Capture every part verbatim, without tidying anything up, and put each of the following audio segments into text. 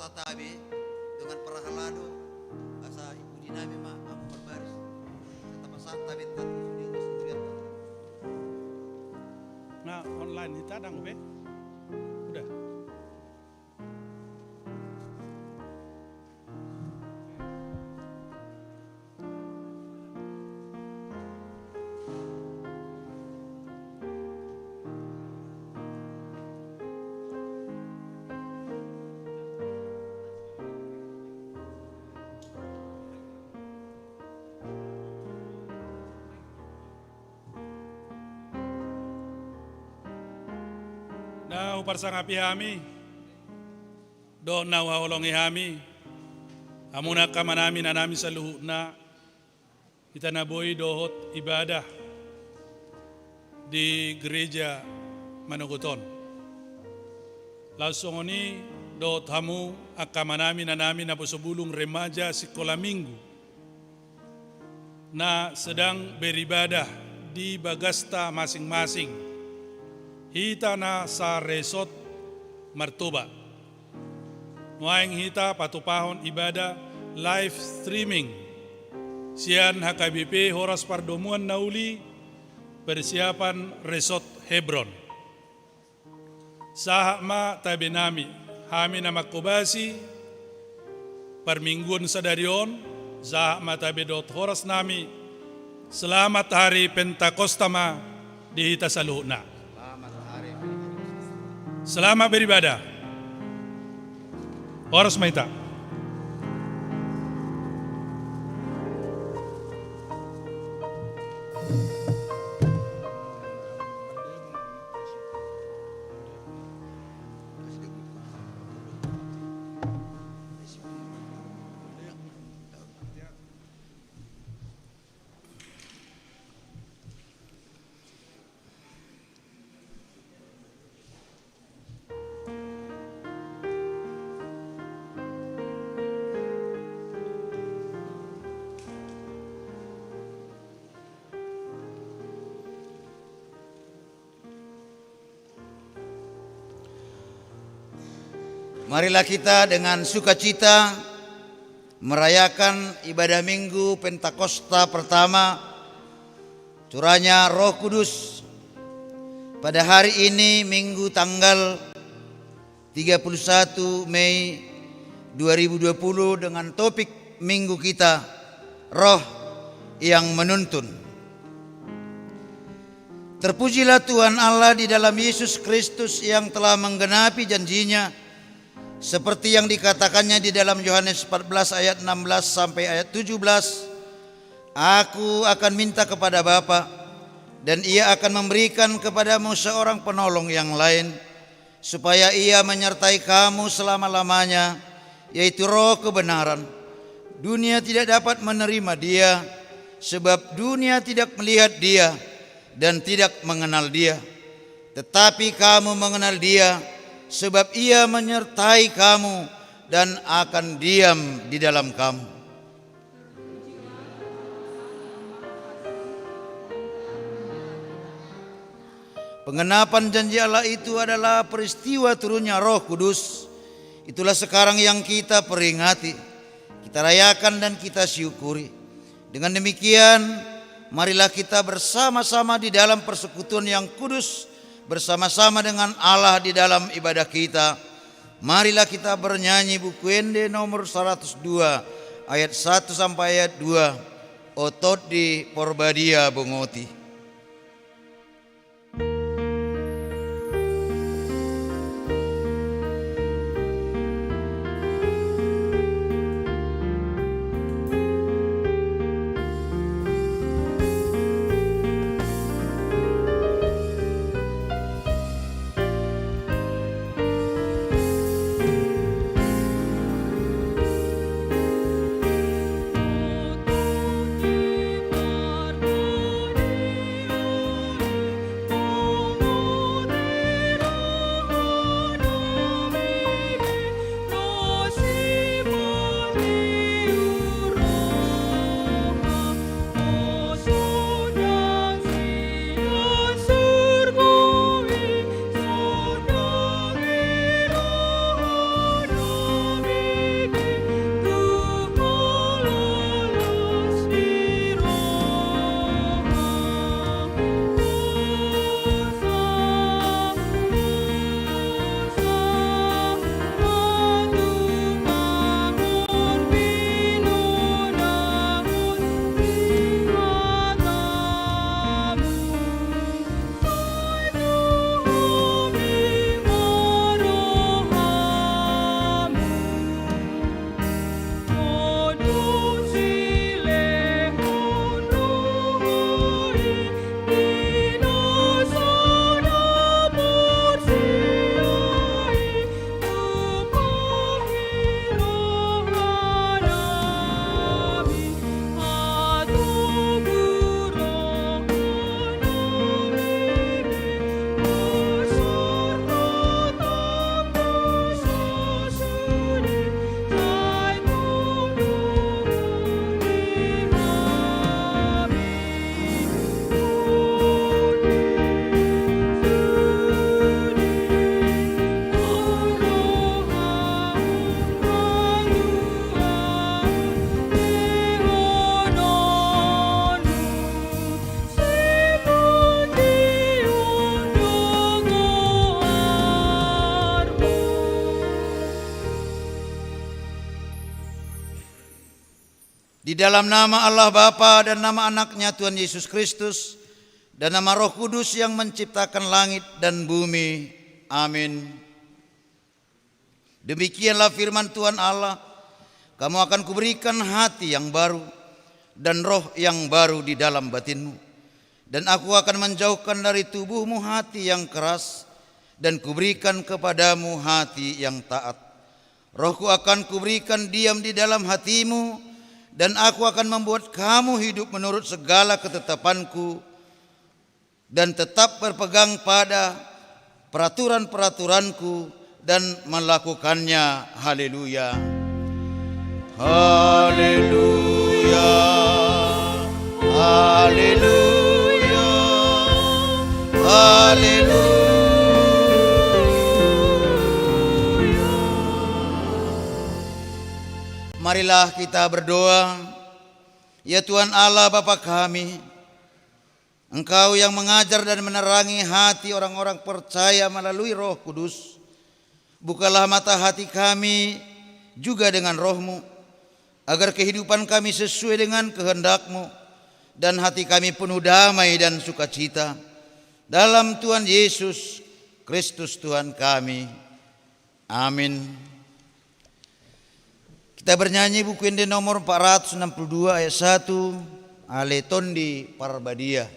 Tabe dengan parhalado, asa i pudi nami ma hamu marbaris. Asa tapasahat tabe tadi di atas. Nah, online hita dang be. Udah. Na huparsangapi hami dohot na huhaholongi hami, hamuna angka amanami, inanami saluhutna, hita na boi dohot ibadah di gereja manogot on. Laos songon i dohot hamu angka amanami, inanami naposo bulung, remaja, sikola minggu na sedang beribadah di bagasta masing-masing. Hita na sa-Resort Martoba, nuaeng hita patupahon ibadah live streaming sian H K B P Horas Pardomuan Na Uli, persiapan Resort Hebron. Sahat ma tabe nami, hami na manghobasi parmingguon sadari on, sahat ma tabe dohot horas nami. Selamat Hari Pentakosta ma di hita saluhutna. Selamat beribadah. Horas ma hita. Marilah kita dengan sukacita merayakan ibadah Minggu Pentakosta pertama, turanya Roh Kudus. Pada hari ini, Minggu tanggal tiga puluh satu Mei dua ribu dua puluh, dengan topik Minggu kita, Roh yang Menuntun. Terpujilah Tuhan Allah di dalam Yesus Kristus yang telah menggenapi janji-Nya, seperti yang dikatakan-Nya di dalam Yohanes empat belas ayat enam belas sampai ayat tujuh belas, "Aku akan minta kepada Bapa, dan Ia akan memberikan kepadamu seorang penolong yang lain, supaya Ia menyertai kamu selama-lamanya, yaitu Roh kebenaran. Dunia tidak dapat menerima Dia, sebab dunia tidak melihat Dia dan tidak mengenal Dia. Tetapi kamu mengenal Dia, sebab Ia menyertai kamu dan akan diam di dalam kamu." Pengenapan janji Allah itu adalah peristiwa turunnya Roh Kudus. Itulah sekarang yang kita peringati, kita rayakan, dan kita syukuri. Dengan demikian, marilah kita bersama-sama di dalam persekutuan yang kudus, bersama-sama dengan Allah di dalam ibadah kita. Marilah kita bernyanyi Buku Ende nomor seratus dua, ayat satu sampai ayat dua, "O Tondi Porbadia Bongoti." Dalam nama Allah Bapa dan nama Anaknya Tuhan Yesus Kristus dan nama Roh Kudus yang menciptakan langit dan bumi. Amin. Demikianlah firman Tuhan Allah, "Kamu akan kuberikan hati yang baru dan roh yang baru di dalam batinmu. Dan aku akan menjauhkan dari tubuhmu hati yang keras dan kuberikan kepadamu hati yang taat. Rohku akan kuberikan diam di dalam hatimu, dan aku akan membuat kamu hidup menurut segala ketetapanku dan tetap berpegang pada peraturan-peraturanku dan melakukannya." Haleluya. Haleluya. Haleluya. Haleluya. Marilah kita berdoa. Ya Tuhan Allah Bapa kami, Engkau yang mengajar dan menerangi hati orang-orang percaya melalui Roh Kudus, bukalah mata hati kami juga dengan rohmu, agar kehidupan kami sesuai dengan kehendak-Mu, dan hati kami penuh damai dan sukacita. Dalam Tuhan Yesus Kristus Tuhan kami. Amin. Kita bernyanyi Buku Ende nomor empat ratus enam puluh dua, ayat satu, Ale Tondi Parbadia.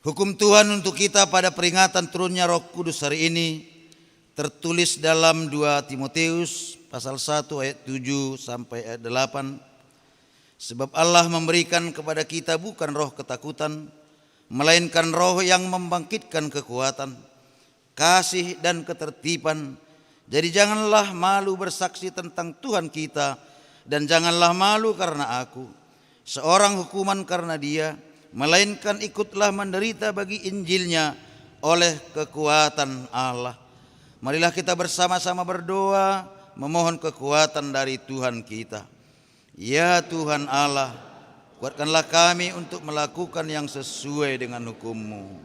Hukum Tuhan untuk kita pada peringatan turunnya Roh Kudus hari ini tertulis dalam dua Timoteus pasal satu ayat tujuh sampai ayat delapan. Sebab Allah memberikan kepada kita bukan roh ketakutan, melainkan roh yang membangkitkan kekuatan, kasih dan ketertiban. Jadi janganlah malu bersaksi tentang Tuhan kita, dan janganlah malu karena aku, seorang hukuman karena Dia, melainkan ikutlah menderita bagi Injilnya oleh kekuatan Allah. Marilah kita bersama-sama berdoa, memohon kekuatan dari Tuhan kita. Ya Tuhan Allah, kuatkanlah kami untuk melakukan yang sesuai dengan hukum-Mu.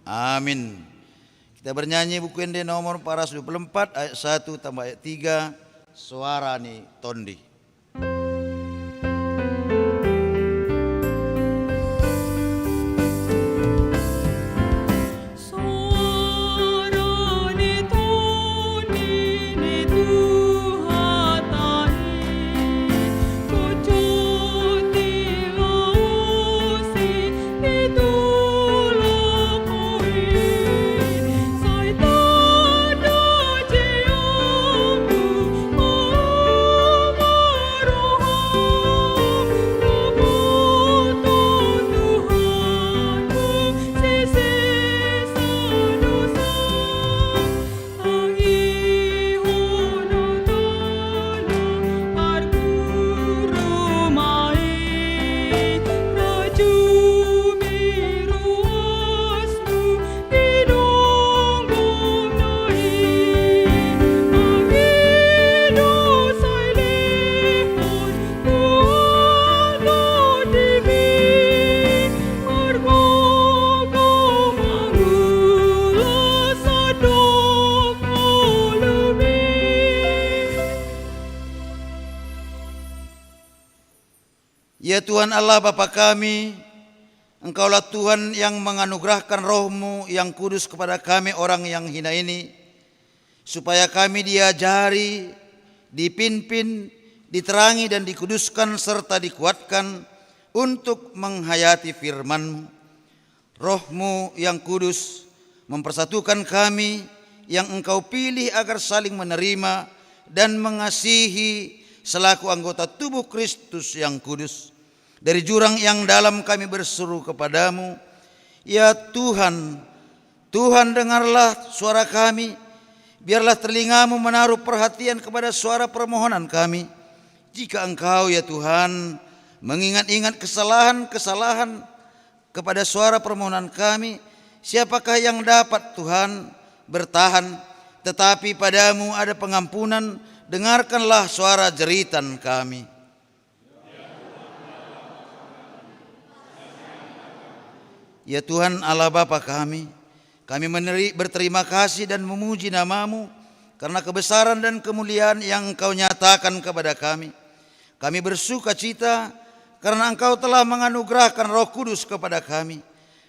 Amin. Kita bernyanyi Buku Ende nomor empat ratus dua puluh empat, ayat satu tambah ayat tiga, Suara ni Tondi. Ya Tuhan Allah Bapa kami, Engkaulah Tuhan yang menganugerahkan Roh-Mu yang Kudus kepada kami orang yang hina ini, supaya kami diajari, dipimpin, diterangi dan dikuduskan serta dikuatkan untuk menghayati firman-Mu. Roh-Mu yang Kudus mempersatukan kami yang Engkau pilih agar saling menerima dan mengasihi selaku anggota tubuh Kristus yang kudus. Dari jurang yang dalam kami berseru kepada-Mu, ya Tuhan, Tuhan, dengarlah suara kami, biarlah telinga-Mu menaruh perhatian kepada suara permohonan kami. Jika Engkau, ya Tuhan, mengingat-ingat kesalahan-kesalahan kepada suara permohonan kami, siapakah yang dapat, Tuhan, bertahan? Tetapi pada-Mu ada pengampunan, dengarkanlah suara jeritan kami. Ya Tuhan, Allah Bapa kami, kami meneri-, berterima kasih dan memuji nama-Mu karena kebesaran dan kemuliaan yang Engkau nyatakan kepada kami. Kami bersuka cita karena Engkau telah menganugerahkan Roh Kudus kepada kami.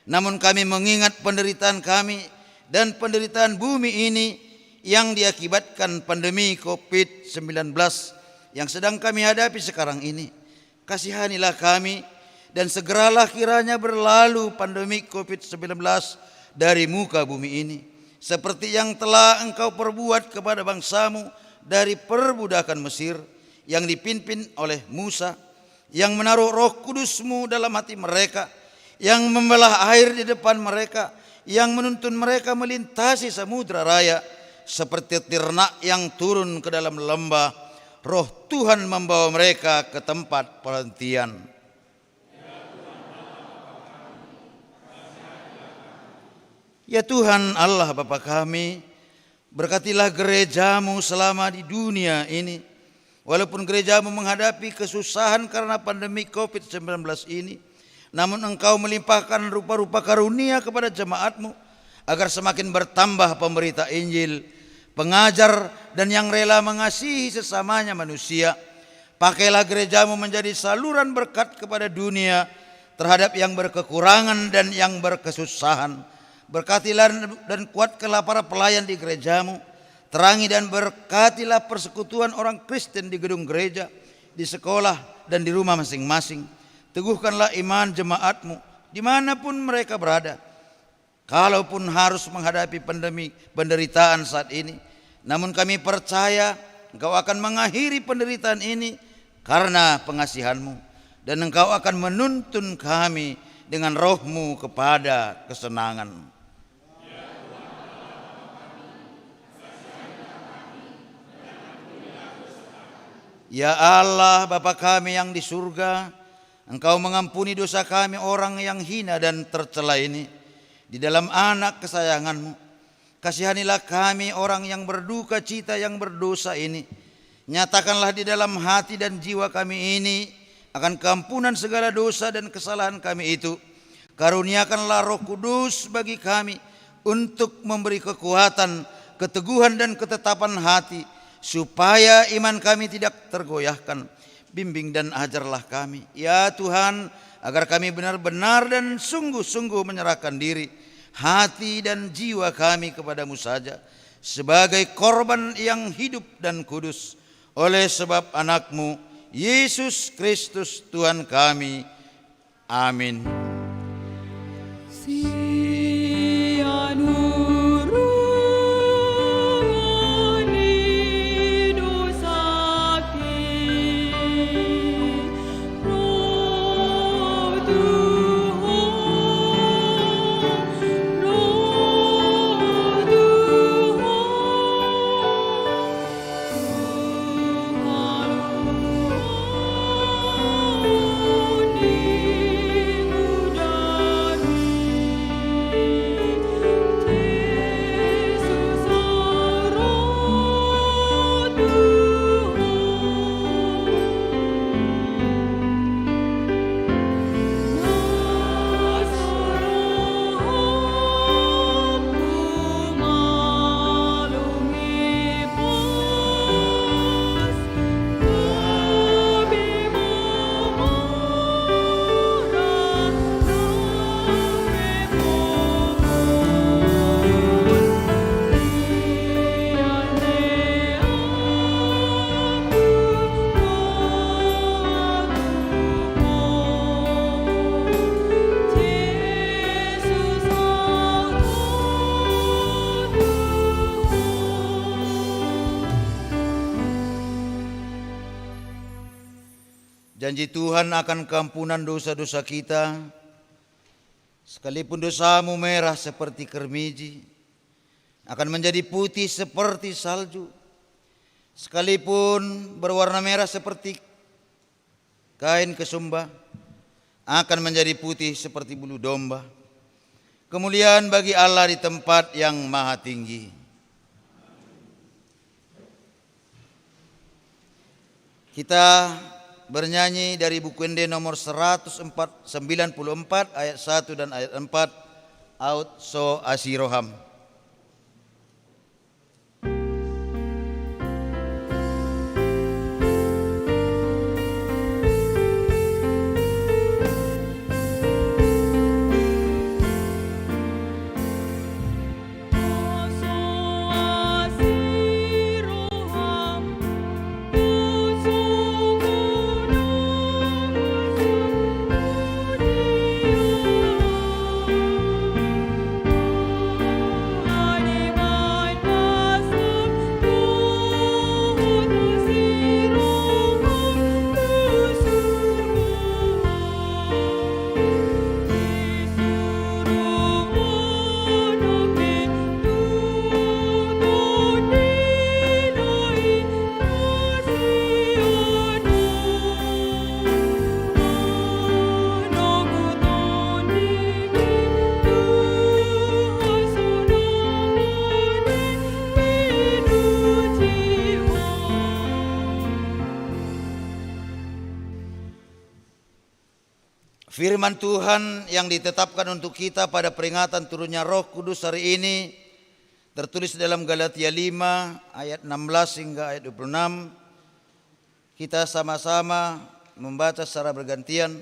Namun kami mengingat penderitaan kami dan penderitaan bumi ini yang diakibatkan pandemi covid sembilan belas yang sedang kami hadapi sekarang ini. Kasihanilah kami, dan segeralah kiranya berlalu pandemi covid sembilan belas dari muka bumi ini, seperti yang telah Engkau perbuat kepada bangsa-Mu dari perbudakan Mesir, yang dipimpin oleh Musa, yang menaruh Roh Kudus-Mu dalam hati mereka, yang membelah air di depan mereka, yang menuntun mereka melintasi Samudra Raya, seperti ternak yang turun ke dalam lembah. Roh Tuhan membawa mereka ke tempat penantian. Ya Tuhan, Allah Bapa kami, berkatilah gereja-Mu selama di dunia ini. Walaupun gereja-Mu menghadapi kesusahan karena pandemi covid sembilan belas ini, namun Engkau melimpahkan rupa-rupa karunia kepada jemaat-Mu, agar semakin bertambah pemberita Injil, pengajar, dan yang rela mengasihi sesamanya manusia. Pakailah gereja-Mu menjadi saluran berkat kepada dunia terhadap yang berkekurangan dan yang berkesusahan. Berkatilah dan kuatkanlah para pelayan di gereja-Mu. Terangi dan berkatilah persekutuan orang Kristen di gedung gereja, di sekolah, dan di rumah masing-masing. Teguhkanlah iman jemaat-Mu di mana pun mereka berada. Kalaupun harus menghadapi pandemi, penderitaan saat ini, namun kami percaya Engkau akan mengakhiri penderitaan ini karena pengasihan-Mu, dan Engkau akan menuntun kami dengan Roh-Mu kepada kesenangan. Ya Allah, Bapa kami yang di surga, Engkau mengampuni dosa kami orang yang hina dan tercela ini di dalam Anak kesayangan-Mu. Kasihanilah kami orang yang berduka cita yang berdosa ini. Nyatakanlah di dalam hati dan jiwa kami ini akan keampunan segala dosa dan kesalahan kami itu. Karuniakanlah Roh Kudus bagi kami untuk memberi kekuatan, keteguhan, dan ketetapan hati, supaya iman kami tidak tergoyahkan. Bimbing dan ajarlah kami, ya Tuhan, agar kami benar-benar dan sungguh-sungguh menyerahkan diri, hati, dan jiwa kami kepada-Mu saja, sebagai korban yang hidup dan kudus, oleh sebab Anak-Mu, Yesus Kristus, Tuhan kami. Amin. Janji Tuhan akan keampunan dosa-dosa kita, sekalipun dosamu merah seperti kermiji, akan menjadi putih seperti salju. Sekalipun berwarna merah seperti kain kesumba, akan menjadi putih seperti bulu domba. Kemuliaan bagi Allah di tempat yang maha tinggi. Kita bernyanyi dari Buku Ende nomor seratus empat, sembilan puluh empat, ayat satu dan ayat empat, Aut so asi roham. Firman Tuhan yang ditetapkan untuk kita pada peringatan turunnya Roh Kudus hari ini tertulis dalam Galatia lima ayat enam belas hingga ayat dua puluh enam. Kita sama-sama membaca secara bergantian.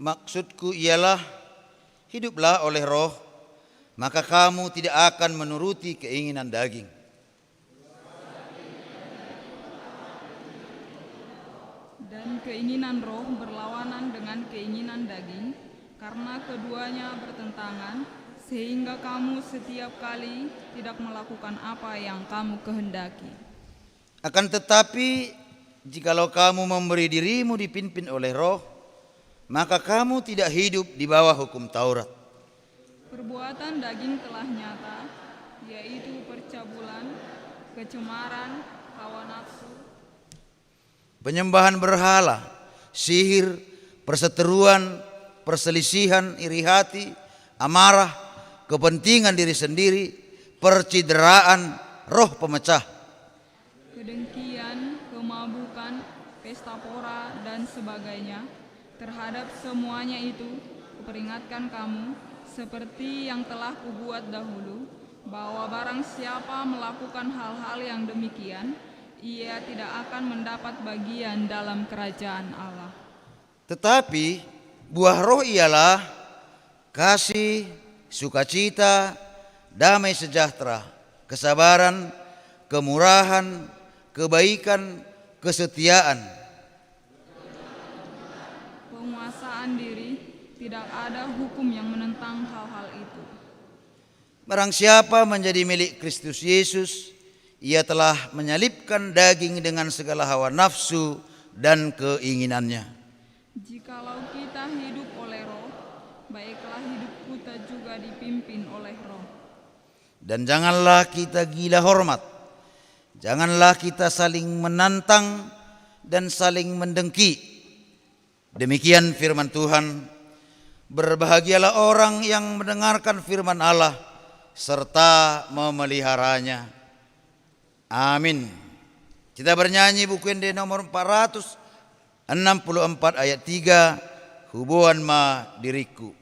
Maksudku ialah, hiduplah oleh Roh, maka kamu tidak akan menuruti keinginan daging. Dan keinginan roh berlawanan dengan keinginan daging, karena keduanya bertentangan, sehingga kamu setiap kali tidak melakukan apa yang kamu kehendaki. Akan tetapi, jikalau kamu memberi dirimu dipimpin oleh Roh, maka kamu tidak hidup di bawah hukum Taurat. Perbuatan daging telah nyata, yaitu percabulan, kecemaran, hawa nafsu, penyembahan berhala, sihir, perseteruan, perselisihan, iri hati, amarah, kepentingan diri sendiri, percideraan, roh pemecah. Kedengkian, kemabukan, pesta pora, dan sebagainya. Terhadap semuanya itu, kuperingatkan kamu, seperti yang telah kubuat dahulu, bahwa barang siapa melakukan hal-hal yang demikian, ia tidak akan mendapat bagian dalam kerajaan Allah. Tetapi buah Roh ialah kasih, sukacita, damai sejahtera, kesabaran, kemurahan, kebaikan, kesetiaan. Penguasaan diri, tidak ada hukum yang menentang hal-hal itu. Barang siapa menjadi milik Kristus Yesus, ia telah menyalibkan daging dengan segala hawa nafsu dan keinginannya. Jikalau kita hidup oleh Roh, baiklah hidup kita juga dipimpin oleh Roh. Dan janganlah kita gila hormat, janganlah kita saling menantang dan saling mendengki. Demikian firman Tuhan. Berbahagialah orang yang mendengarkan firman Allah serta memeliharanya. Amin. Kita bernyanyi Buku Ende nomor empat ratus enam puluh empat ayat tiga, Huboan ma diringku.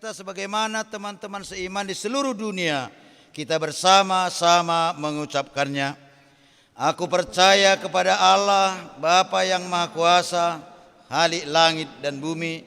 Kita sebagaimana teman-teman seiman di seluruh dunia, kita bersama-sama mengucapkannya. Aku percaya kepada Allah, Bapa yang Maha Kuasa, Khalik langit dan bumi.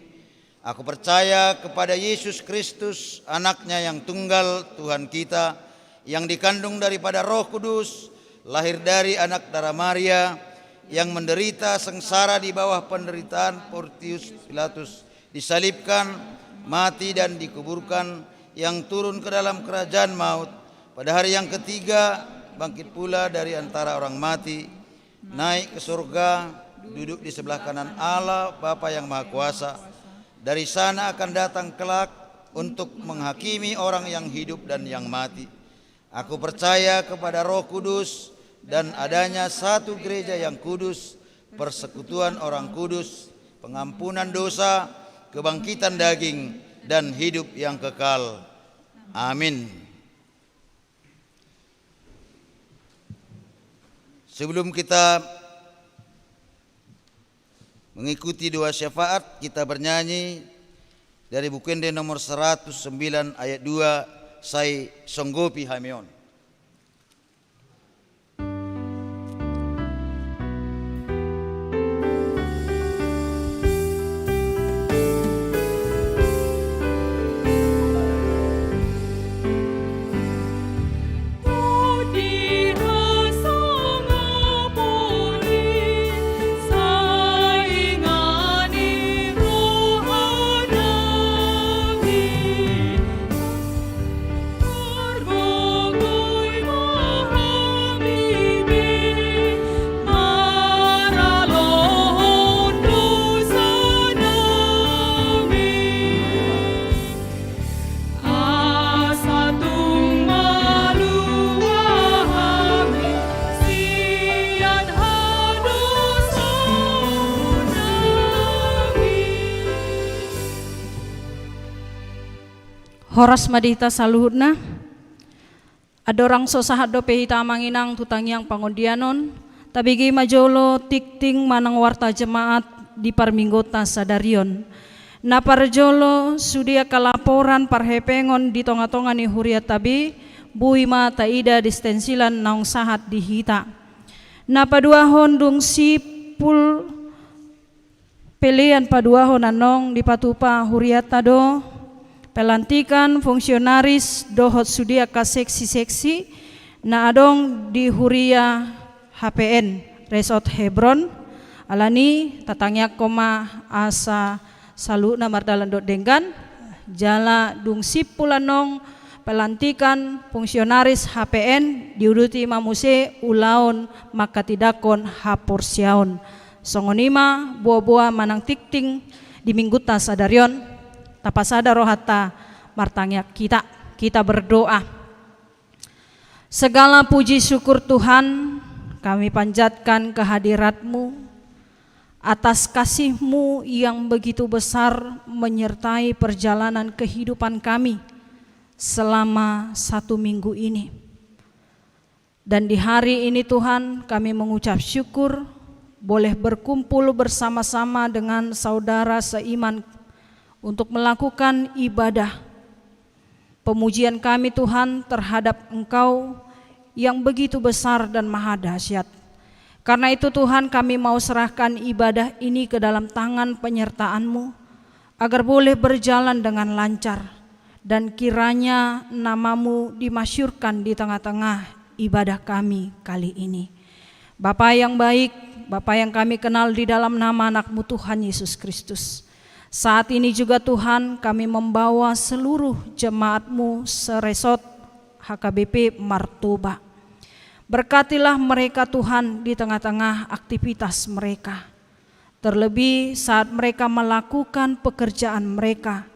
Aku percaya kepada Yesus Kristus, Anaknya yang tunggal, Tuhan kita, yang dikandung daripada Roh Kudus, lahir dari anak dara Maria, yang menderita sengsara di bawah penderitaan Pontius Pilatus, disalibkan, mati dan dikuburkan, yang turun ke dalam kerajaan maut, pada hari yang ketiga bangkit pula dari antara orang mati, naik ke surga, duduk di sebelah kanan Allah, Bapa yang Maha Kuasa. Dari sana akan datang kelak untuk menghakimi orang yang hidup dan yang mati. Aku percaya kepada Roh Kudus dan adanya satu gereja yang kudus, persekutuan orang kudus, pengampunan dosa, kebangkitan daging, dan hidup yang kekal. Amin. Sebelum kita mengikuti doa syafaat, kita bernyanyi dari Buku Ende nomor seratus sembilan ayat dua, Sai Songgopi Hami On. Asa tung malua hami sian hadosaonnami. Horas ma di hita saluhutna. Andorang so sahat dope hita amang inang tu tangiang pangondian on, tabege ma jolo tingting manang warta jemaat di parmingguonta sadari on. Na parjolo, sude angka laporan parhepengon di tonga-tonga ni hurianta be, boi ma taida di stensilan naung sahat di hita. Na paduahon, dung simpul pelean paduahon annon dipatupa hurianta do pelantikan fungsionaris dohot sude angka seksi-seksi na adong di huria H P N Resort Hebron. Alani i tatangiangkon ma asa saluhutna mardalan dohot denggan. Jala dung simpul annon pelantikan fungsionaris H P N, diuduti ma muse ulaon manghatindanghon haporseaon. Songon i ma boa-boa manang tingting di minggunta sadari on. Tapasada rohanta, martangiang hita. Kita berdoa. Segala puji syukur Tuhan, kami panjatkan ke hadirat-Mu atas kasih-Mu yang begitu besar menyertai perjalanan kehidupan kami selama satu minggu ini. Dan di hari ini, Tuhan, kami mengucap syukur boleh berkumpul bersama-sama dengan saudara seiman untuk melakukan ibadah. Pemujian kami, Tuhan, terhadap Engkau yang begitu besar dan maha dahsyat. Karena itu, Tuhan, kami mau serahkan ibadah ini ke dalam tangan penyertaan-Mu, agar boleh berjalan dengan lancar, dan kiranya nama-Mu dimasyhurkan di tengah-tengah ibadah kami kali ini. Bapa yang baik, Bapa yang kami kenal di dalam nama Anak-Mu Tuhan Yesus Kristus. Saat ini juga Tuhan, kami membawa seluruh jemaat-Mu seresort H K B P Martoba. Berkatilah mereka Tuhan di tengah-tengah aktivitas mereka. Terlebih saat mereka melakukan pekerjaan mereka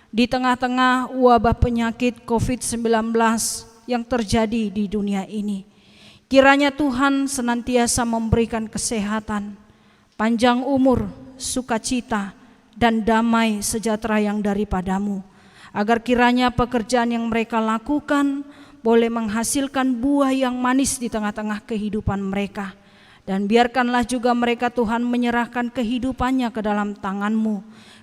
di tengah-tengah wabah penyakit covid sembilan belas yang terjadi di dunia ini. Kiranya Tuhan senantiasa memberikan kesehatan, panjang umur, sukacita, dan damai sejahtera yang daripada-Mu, agar kiranya pekerjaan yang mereka lakukan boleh menghasilkan buah yang manis di tengah-tengah kehidupan mereka. Dan biarkanlah juga mereka, Tuhan, menyerahkan kehidupannya ke dalam tangan-Mu,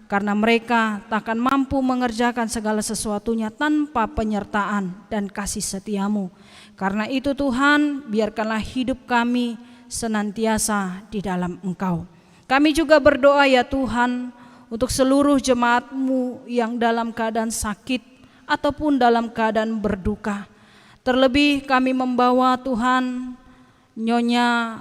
Karena mereka tak akan mampu mengerjakan segala sesuatunya tanpa penyertaan dan kasih setia-Mu. Karena itu Tuhan, biarkanlah hidup kami senantiasa di dalam Engkau. Kami juga berdoa ya Tuhan, untuk seluruh jemaat-Mu yang dalam keadaan sakit ataupun dalam keadaan berduka. Terlebih kami membawa Tuhan, Nyonya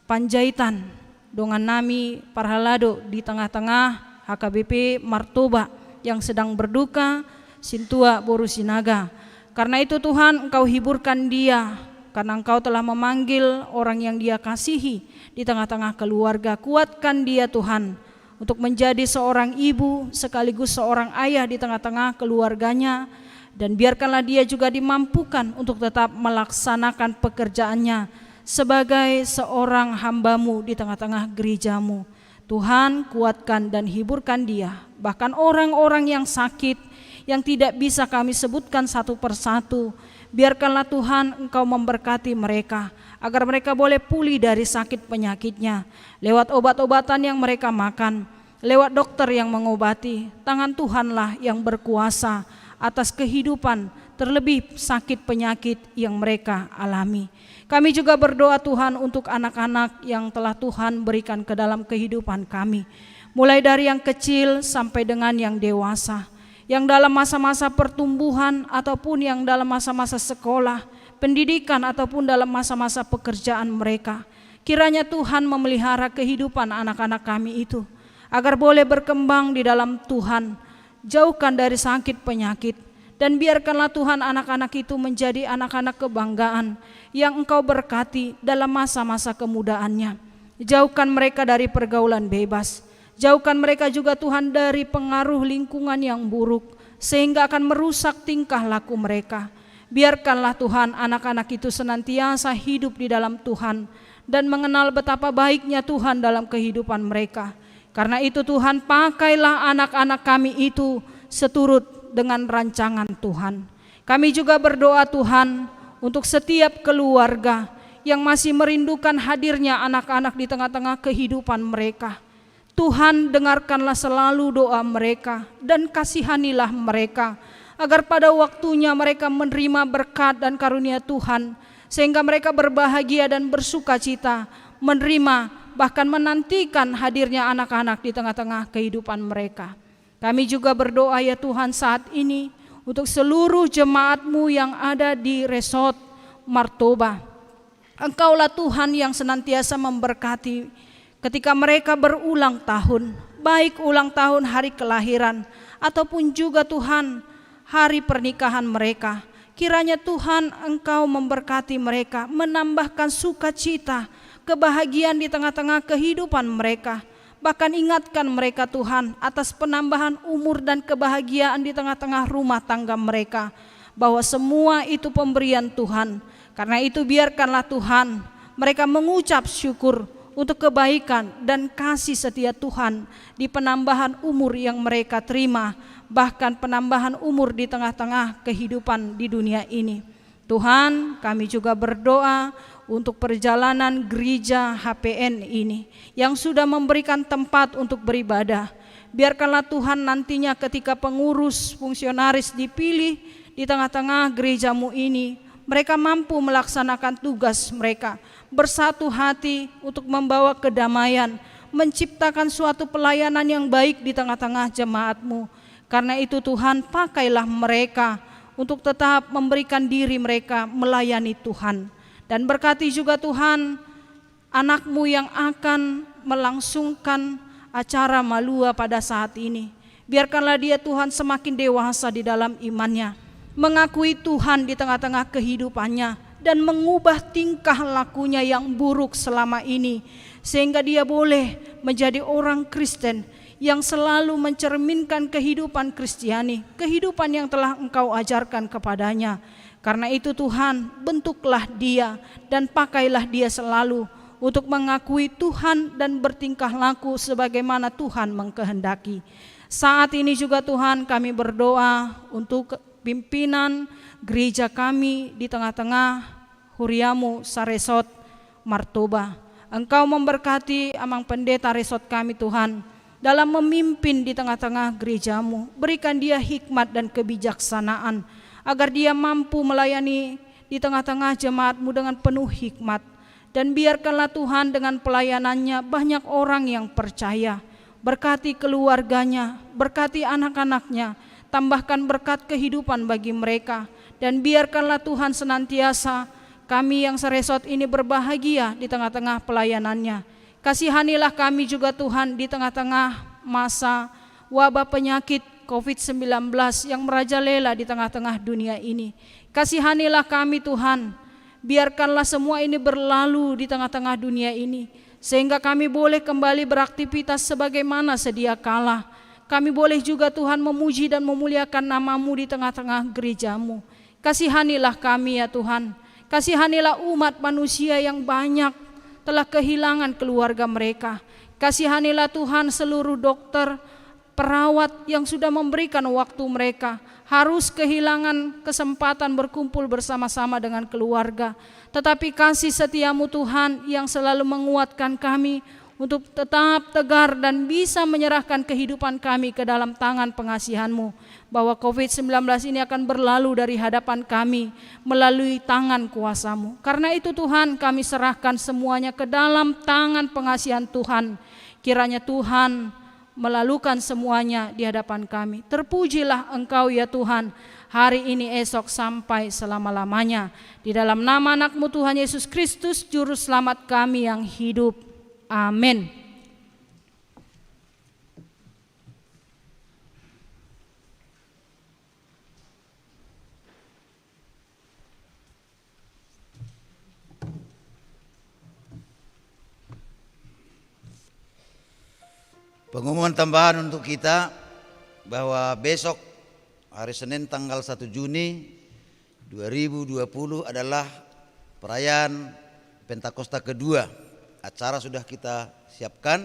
Panjaitan, dongan nami parhalado di tengah-tengah H K B P Martoba yang sedang berduka, sintua boru Sinaga. Karena itu Tuhan, Engkau hiburkan dia, karena Engkau telah memanggil orang yang dia kasihi di tengah-tengah keluarga. Kuatkan dia Tuhan, untuk menjadi seorang ibu sekaligus seorang ayah di tengah-tengah keluarganya, dan biarkanlah dia juga dimampukan untuk tetap melaksanakan pekerjaannya sebagai seorang hamba-Mu di tengah-tengah gereja-Mu. Tuhan, kuatkan dan hiburkan dia. Bahkan orang-orang yang sakit, yang tidak bisa kami sebutkan satu persatu, biarkanlah Tuhan Engkau memberkati mereka, agar mereka boleh pulih dari sakit penyakitnya, lewat obat-obatan yang mereka makan, lewat dokter yang mengobati. Tangan Tuhanlah yang berkuasa atas kehidupan, terlebih sakit penyakit yang mereka alami. Kami juga berdoa Tuhan untuk anak-anak yang telah Tuhan berikan ke dalam kehidupan kami, mulai dari yang kecil sampai dengan yang dewasa, yang dalam masa-masa pertumbuhan ataupun yang dalam masa-masa sekolah, pendidikan ataupun dalam masa-masa pekerjaan mereka. Kiranya Tuhan memelihara kehidupan anak-anak kami itu, agar boleh berkembang di dalam Tuhan, jauhkan dari sakit penyakit, dan biarkanlah Tuhan anak-anak itu menjadi anak-anak kebanggaan yang Engkau berkati dalam masa-masa kemudaannya. Jauhkan mereka dari pergaulan bebas. Jauhkan mereka juga Tuhan dari pengaruh lingkungan yang buruk, sehingga akan merusak tingkah laku mereka. Biarkanlah Tuhan anak-anak itu senantiasa hidup di dalam Tuhan dan mengenal betapa baiknya Tuhan dalam kehidupan mereka. Karena itu Tuhan, pakailah anak-anak kami itu seturut dengan rancangan Tuhan. Kami juga berdoa Tuhan untuk setiap keluarga yang masih merindukan hadirnya anak-anak di tengah-tengah kehidupan mereka. Tuhan, dengarkanlah selalu doa mereka dan kasihanilah mereka, agar pada waktunya mereka menerima berkat dan karunia Tuhan, sehingga mereka berbahagia dan bersukacita menerima, bahkan menantikan hadirnya anak-anak di tengah-tengah kehidupan mereka. Kami juga berdoa ya Tuhan saat ini untuk seluruh jemaat-Mu yang ada di Resort Martoba. Engkaulah Tuhan yang senantiasa memberkati ketika mereka berulang tahun, baik ulang tahun hari kelahiran ataupun juga Tuhan hari pernikahan mereka. Kiranya Tuhan Engkau memberkati mereka, menambahkan sukacita, kebahagiaan di tengah-tengah kehidupan mereka. Bahkan ingatkan mereka Tuhan atas penambahan umur dan kebahagiaan di tengah-tengah rumah tangga mereka, bahwa semua itu pemberian Tuhan. Karena itu biarkanlah Tuhan mereka mengucap syukur untuk kebaikan dan kasih setia Tuhan di penambahan umur yang mereka terima, bahkan penambahan umur di tengah-tengah kehidupan di dunia ini. Tuhan, kami juga berdoa untuk perjalanan gereja H P N ini yang sudah memberikan tempat untuk beribadah. Biarkanlah Tuhan nantinya ketika pengurus fungsionaris dipilih di tengah-tengah gereja-Mu ini, mereka mampu melaksanakan tugas mereka, bersatu hati untuk membawa kedamaian, menciptakan suatu pelayanan yang baik di tengah-tengah jemaat-Mu. Karena itu Tuhan, pakailah mereka untuk tetap memberikan diri mereka melayani Tuhan. Dan berkati juga Tuhan, anak-Mu yang akan melangsungkan acara Malua pada saat ini. Biarkanlah dia Tuhan semakin dewasa di dalam imannya, mengakui Tuhan di tengah-tengah kehidupannya, dan mengubah tingkah lakunya yang buruk selama ini, sehingga dia boleh menjadi orang Kristen yang selalu mencerminkan kehidupan Kristiani, kehidupan yang telah Engkau ajarkan kepadanya. Karena itu Tuhan, bentuklah dia dan pakailah dia selalu untuk mengakui Tuhan dan bertingkah laku sebagaimana Tuhan mengkehendaki. Saat ini juga Tuhan, kami berdoa untuk pimpinan gereja kami di tengah-tengah huria-Mu sa-Resort Martoba. Engkau memberkati Amang Pendeta resort kami, Tuhan. dalam memimpin di tengah-tengah gerejamu. Berikan dia hikmat dan kebijaksanaan, agar dia mampu melayani di tengah-tengah jemaatmu dengan penuh hikmat. Dan biarkanlah Tuhan, dengan pelayanannya banyak orang yang percaya. Berkati keluarganya, berkati anak-anaknya, tambahkan berkat kehidupan bagi mereka. Dan biarkanlah Tuhan senantiasa kami yang seresort ini berbahagia di tengah-tengah pelayanannya. Kasihanilah kami juga Tuhan di tengah-tengah masa wabah penyakit covid sembilan belas yang merajalela di tengah-tengah dunia ini. Kasihanilah kami Tuhan, biarkanlah semua ini berlalu di tengah-tengah dunia ini, sehingga kami boleh kembali beraktivitas sebagaimana sedia kala. Kami boleh juga Tuhan memuji dan memuliakan nama-Mu di tengah-tengah gereja-Mu. Kasihanilah kami ya Tuhan. Kasihanilah umat manusia yang banyak telah kehilangan keluarga mereka. Kasihanilah Tuhan seluruh dokter, perawat yang sudah memberikan waktu mereka, harus kehilangan kesempatan berkumpul bersama-sama dengan keluarga. Tetapi kasih setia-Mu Tuhan yang selalu menguatkan kami untuk tetap tegar dan bisa menyerahkan kehidupan kami ke dalam tangan pengasihan-Mu, bahwa covid sembilan belas ini akan berlalu dari hadapan kami melalui tangan kuasa-Mu. Karena itu Tuhan, kami serahkan semuanya ke dalam tangan pengasihan Tuhan. Kiranya Tuhan melalukan semuanya di hadapan kami. Terpujilah Engkau ya Tuhan, hari ini, esok, sampai selama-lamanya. Di dalam nama Anak-Mu Tuhan Yesus Kristus, Juru Selamat kami yang hidup. Amin. Pengumuman tambahan untuk kita, bahwa besok, hari Senin, tanggal satu Juni dua ribu dua puluh, adalah perayaan Pentakosta kedua. Acara sudah kita siapkan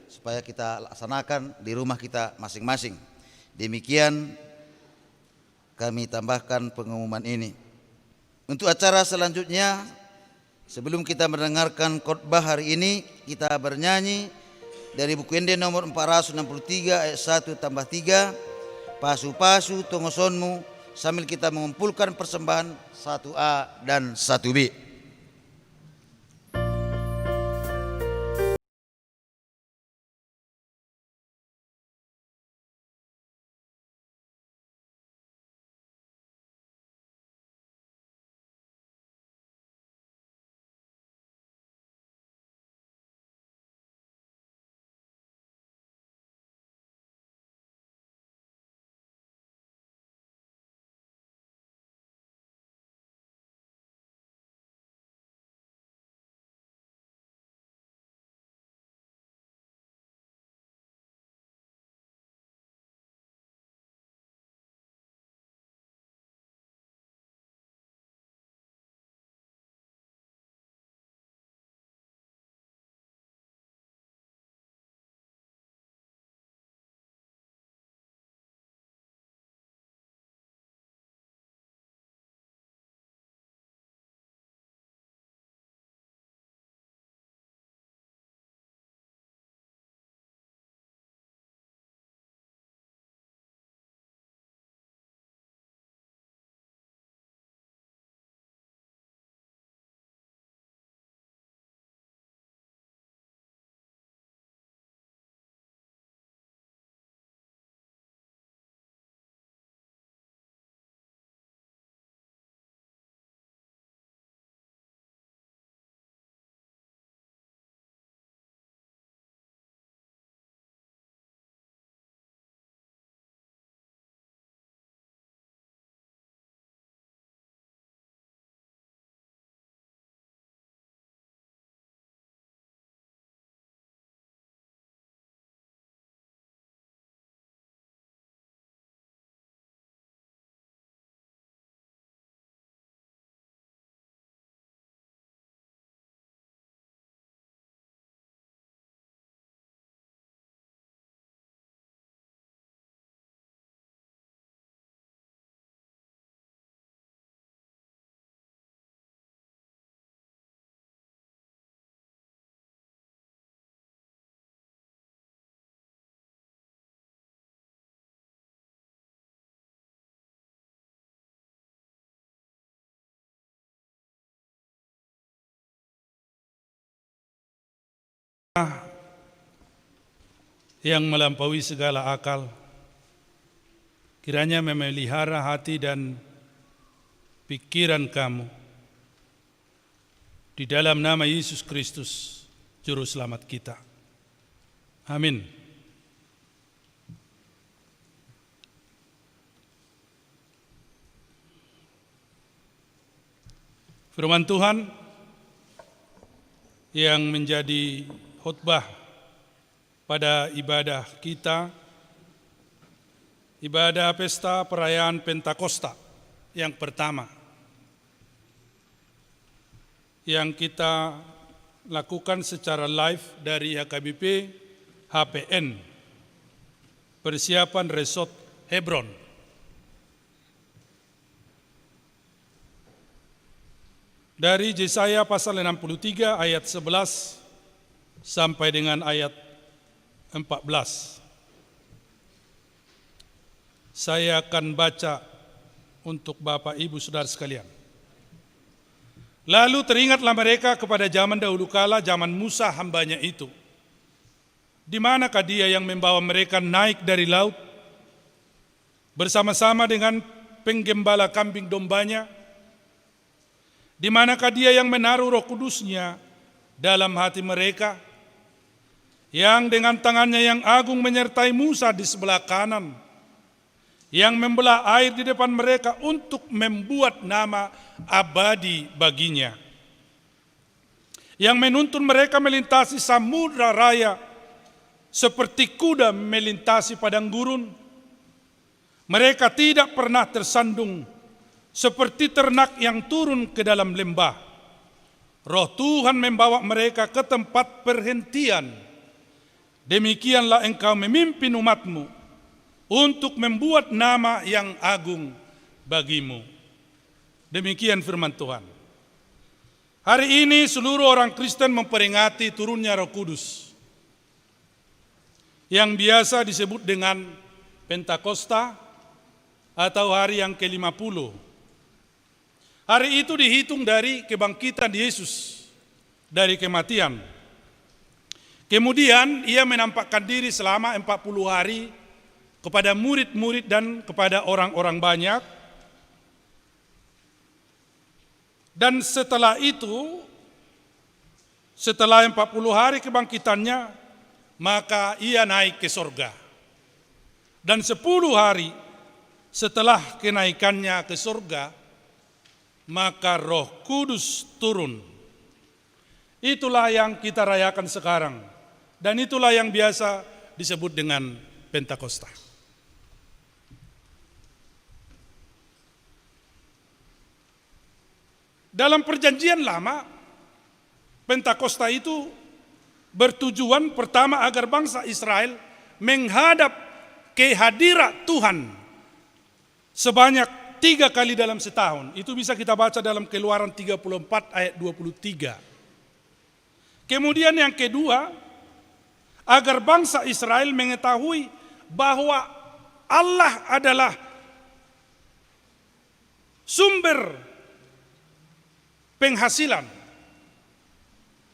supaya kita laksanakan di rumah kita masing-masing. Demikian kami tambahkan pengumuman ini. Untuk acara selanjutnya, sebelum kita mendengarkan khotbah hari ini, kita bernyanyi dari Buku Ende nomor empat ratus enam puluh tiga, ayat satu tambah tiga, Pasu-pasu tongosonmu, sambil kita mengumpulkan persembahan satu A dan satu B. yang melampaui segala akal, kiranya memelihara hati dan pikiran kamu di dalam nama Yesus Kristus, Juru Selamat kita. Amin. Firman Tuhan yang menjadi khotbah pada ibadah kita, ibadah pesta perayaan Pentakosta yang pertama, yang kita lakukan secara live dari H K B P H P N, persiapan Resort Hebron. Dari Yesaya pasal enam puluh tiga ayat sebelas sampai dengan ayat empat belas. Saya akan baca untuk Bapak, Ibu, Saudara sekalian. Lalu teringatlah mereka kepada zaman dahulu kala, zaman Musa hambanya itu. Di manakah Dia yang membawa mereka naik dari laut bersama-sama dengan penggembala kambing domba-Nya? Di manakah Dia yang menaruh Roh Kudus-Nya dalam hati mereka, yang dengan tangan-Nya yang agung menyertai Musa di sebelah kanan, yang membelah air di depan mereka untuk membuat nama abadi bagi-Nya, yang menuntun mereka melintasi samudra raya seperti kuda melintasi padang gurun? Mereka tidak pernah tersandung seperti ternak yang turun ke dalam lembah. Roh Tuhan membawa mereka ke tempat perhentian. Demikianlah Engkau memimpin umat-Mu untuk membuat nama yang agung bagi-Mu. Demikian firman Tuhan. Hari ini seluruh orang Kristen memperingati turunnya Roh Kudus, yang biasa disebut dengan Pentakosta atau hari yang kelima puluh. Hari itu dihitung dari kebangkitan Yesus dari kematian. Kemudian Ia menampakkan diri selama empat puluh hari kepada murid-murid dan kepada orang-orang banyak. Dan setelah itu, setelah empat puluh hari kebangkitan-Nya, maka Ia naik ke sorga. Dan sepuluh hari setelah kenaikan-Nya ke sorga, maka Roh Kudus turun. Itulah yang kita rayakan sekarang. Dan itulah yang biasa disebut dengan Pentakosta. Dalam Perjanjian Lama, Pentakosta itu bertujuan pertama agar bangsa Israel menghadap ke hadirat Tuhan sebanyak tiga kali dalam setahun. Itu bisa kita baca dalam Keluaran tiga puluh empat ayat dua puluh tiga. Kemudian yang kedua, agar bangsa Israel mengetahui bahwa Allah adalah sumber penghasilan.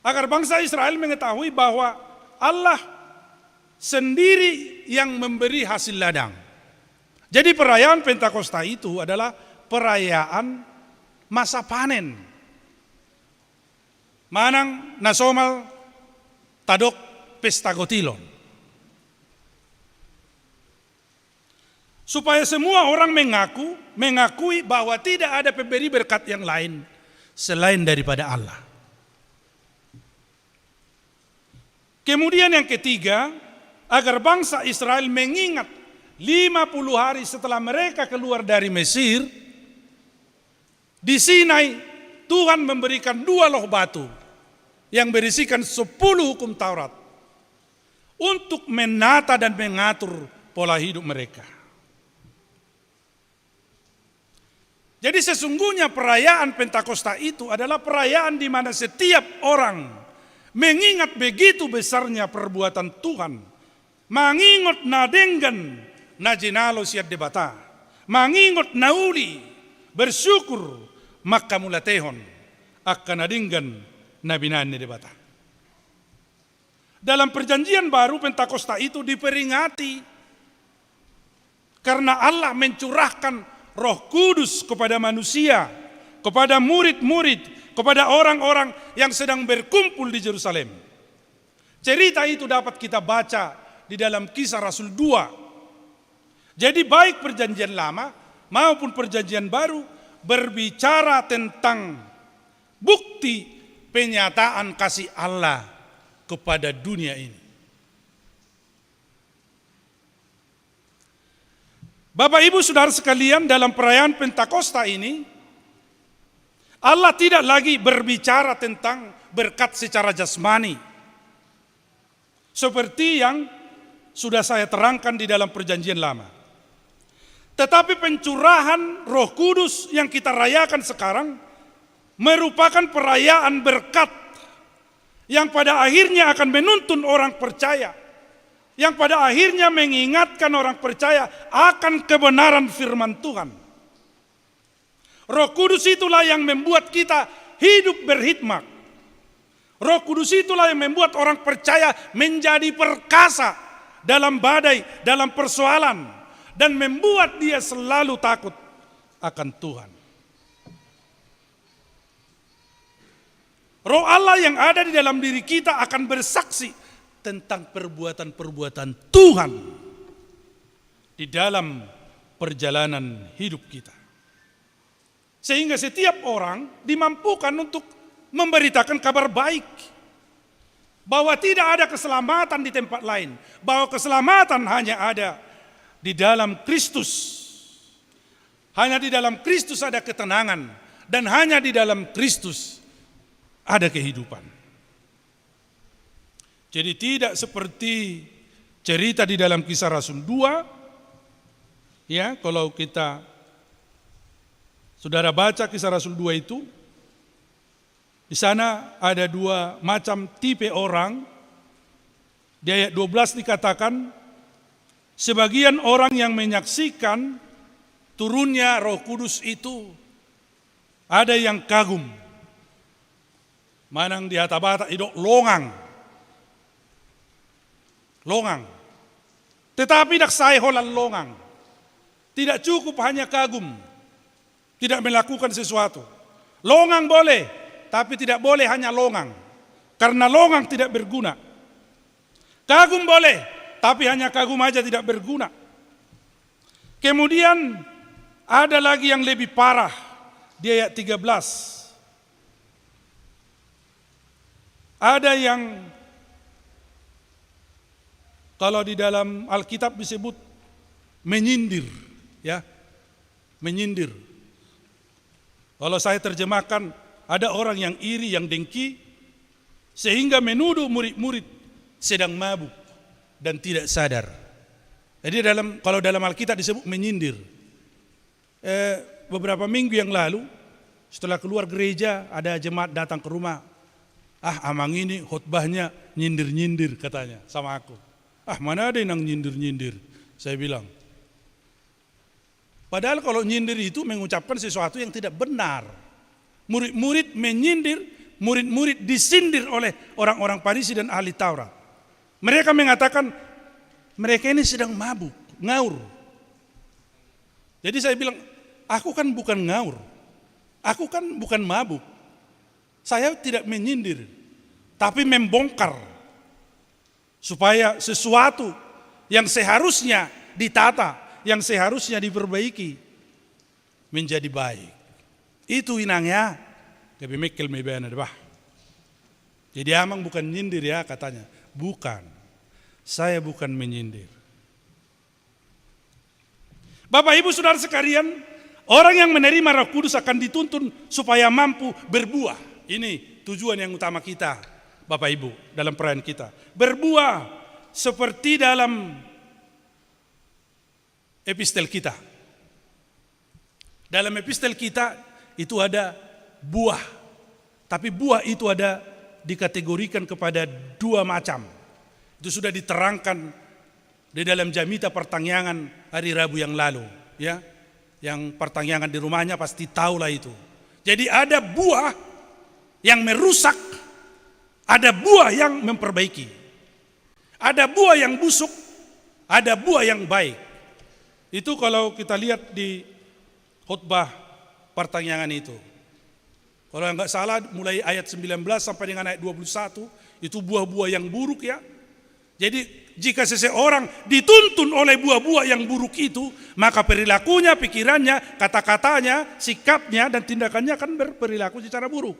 Agar bangsa Israel mengetahui bahwa Allah sendiri yang memberi hasil ladang. Jadi perayaan Pentakosta itu adalah perayaan masa panen. Manang na somal tadok pesta gotilon. Supaya semua orang mengaku, mengakui bahwa tidak ada pemberi berkat yang lain selain daripada Allah. Kemudian yang ketiga, agar bangsa Israel mengingat lima puluh hari setelah mereka keluar dari Mesir, di Sinai, Tuhan memberikan dua loh batu yang berisikan sepuluh hukum Taurat untuk menata dan mengatur pola hidup mereka. Jadi sesungguhnya perayaan Pentakosta itu adalah perayaan di mana setiap orang mengingat begitu besarnya perbuatan Tuhan, mangingot na denggan na jinalo sian Debata, mangingot na uli, bersyukur, manghamauliatehon angka na denggan na binahen ni Debata. Dalam perjanjian baru, Pentakosta itu diperingati karena Allah mencurahkan Roh Kudus kepada manusia, kepada murid-murid, kepada orang-orang yang sedang berkumpul di Jerusalem. Cerita itu dapat kita baca di dalam Kisah Rasul dua. Jadi, baik Perjanjian Lama maupun Perjanjian Baru berbicara tentang bukti penyataan kasih Allah kepada dunia ini. Bapak, Ibu, Saudara sekalian, dalam perayaan Pentakosta ini, Allah tidak lagi berbicara tentang berkat secara jasmani, seperti yang sudah saya terangkan di dalam Perjanjian Lama. Tetapi pencurahan Roh Kudus yang kita rayakan sekarang merupakan perayaan berkat yang pada akhirnya akan menuntun orang percaya, yang pada akhirnya mengingatkan orang percaya akan kebenaran firman Tuhan. Roh Kudus itulah yang membuat kita hidup berhikmat. Roh Kudus itulah yang membuat orang percaya menjadi perkasa dalam badai, dalam persoalan, dan membuat dia selalu takut akan Tuhan. Roh Allah yang ada di dalam diri kita akan bersaksi tentang perbuatan-perbuatan Tuhan di dalam perjalanan hidup kita. Sehingga setiap orang dimampukan untuk memberitakan kabar baik bahwa tidak ada keselamatan di tempat lain, bahwa keselamatan hanya ada di dalam Kristus. Hanya di dalam Kristus ada ketenangan, dan hanya di dalam Kristus ada kehidupan. Jadi, tidak seperti cerita di dalam Kisah Rasul dua, ya, kalau kita, saudara, baca Kisah Rasul dua itu, di sana ada dua macam tipe orang. Di ayat dua belas dikatakan, sebagian orang yang menyaksikan turunnya Roh Kudus itu, ada yang kagum. Manang di hata Batak didok longang. Longang. Tetapi ndang sae holan longang. Tidak cukup hanya kagum, tidak melakukan sesuatu. Longang boleh, tapi tidak boleh hanya longang. Karena longang tidak berguna. Kagum boleh, tapi hanya kagum aja tidak berguna. Kemudian ada lagi yang lebih parah di ayat tiga belas. Ada yang, kalau di dalam Alkitab disebut menyindir, ya. Menyindir. Kalau saya terjemahkan, ada orang yang iri, yang dengki, sehingga menuduh murid-murid sedang mabuk dan tidak sadar. Jadi dalam, kalau dalam Alkitab disebut menyindir. Eh, beberapa minggu yang lalu, setelah keluar gereja, ada jemaat datang ke rumah. "Ah, amang ini khotbahnya nyindir-nyindir," katanya sama aku. "Ah, mana ada yang nyindir-nyindir?" saya bilang. Padahal kalau nyindir itu mengucapkan sesuatu yang tidak benar. Murid-murid menyindir, murid-murid disindir oleh orang-orang Farisi dan ahli Taurat. Mereka mengatakan, "Mereka ini sedang mabuk, ngaur." Jadi saya bilang, "Aku kan bukan ngaur. Aku kan bukan mabuk. Saya tidak menyindir, tapi membongkar supaya sesuatu yang seharusnya ditata, yang seharusnya diperbaiki, menjadi baik." Itu, inang, ya. Gabe mengkel ma ibana, bah. "Jadi amang bukan nyindir, ya?" katanya. "Bukan. Saya bukan menyindir." Bapak, Ibu, Saudara sekalian, orang yang menerima Roh Kudus akan dituntun supaya mampu berbuah. Ini tujuan yang utama kita, Bapak Ibu, dalam perayaan kita. Berbuah seperti dalam epistel kita. Dalam epistel kita itu ada buah. Tapi buah itu ada dikategorikan kepada dua macam. Itu sudah diterangkan di dalam jamita partangiangan hari Rabu yang lalu, ya. Yang partangiangan di rumahnya pasti tahulah itu. Jadi ada buah yang merusak, ada buah yang memperbaiki. Ada buah yang busuk, ada buah yang baik. Itu kalau kita lihat di khutbah partangiangan itu. Kalau nggak salah, mulai ayat sembilan belas sampai dengan ayat dua puluh satu, itu buah-buah yang buruk, ya. Jadi, jika seseorang dituntun oleh buah-buah yang buruk itu, maka perilakunya, pikirannya, kata-katanya, sikapnya, dan tindakannya akan berperilaku secara buruk.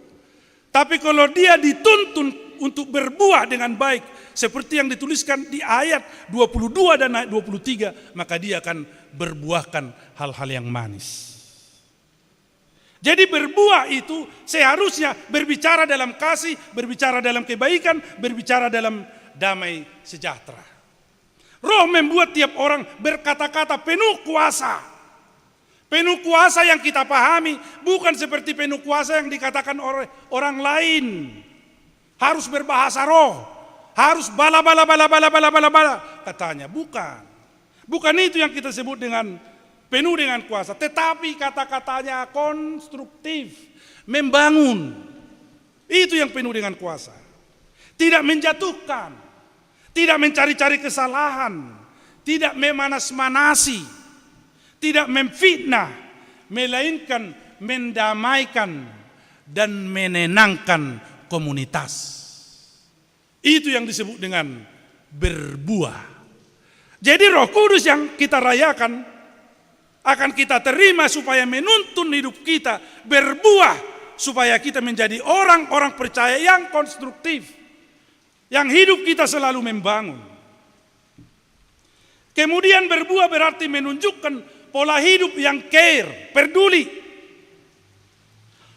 Tapi kalau dia dituntun untuk berbuah dengan baik, seperti yang dituliskan di ayat dua puluh dua dan ayat dua puluh tiga, maka dia akan berbuahkan hal-hal yang manis. Jadi, berbuah itu seharusnya berbicara dalam kasih, berbicara dalam kebaikan, berbicara dalam damai sejahtera. Roh membuat tiap orang berkata-kata penuh kuasa. Penuh kuasa yang kita pahami bukan seperti penuh kuasa yang dikatakan oleh orang lain. Harus berbahasa roh, harus bala bala bala bala bala bala bala bala, katanya. Bukan. Bukan itu yang kita sebut dengan penuh dengan kuasa, tetapi kata-katanya konstruktif, membangun. Itu yang penuh dengan kuasa. Tidak menjatuhkan, tidak mencari-cari kesalahan, tidak memanas-manasi, tidak memfitnah, melainkan mendamaikan dan menenangkan komunitas. Itu yang disebut dengan berbuah. Jadi, Roh Kudus yang kita rayakan akan kita terima supaya menuntun hidup kita berbuah, supaya kita menjadi orang-orang percaya yang konstruktif, yang hidup kita selalu membangun. Kemudian, berbuah berarti menunjukkan pola hidup yang care, peduli,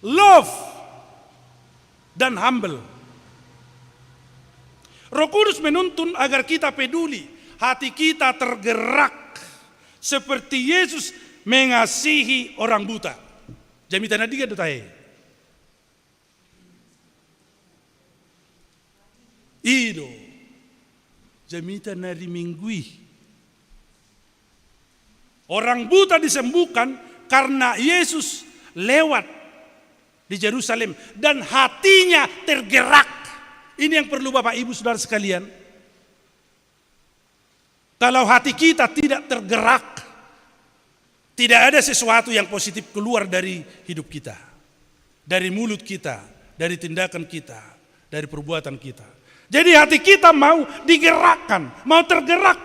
love, dan humble. Roh Kudus menuntun agar kita peduli, hati kita tergerak seperti Yesus mengasihi orang buta. Jamita na denggan do tahe? I do. Jamita na di Minggu i. Orang buta disembuhkan karena Yesus lewat di Jerusalem dan hatinya tergerak. Ini yang perlu Bapak Ibu Saudara sekalian. Kalau hati kita tidak tergerak, tidak ada sesuatu yang positif keluar dari hidup kita, dari mulut kita, dari tindakan kita, dari perbuatan kita. Jadi, hati kita mau digerakkan, mau tergerak.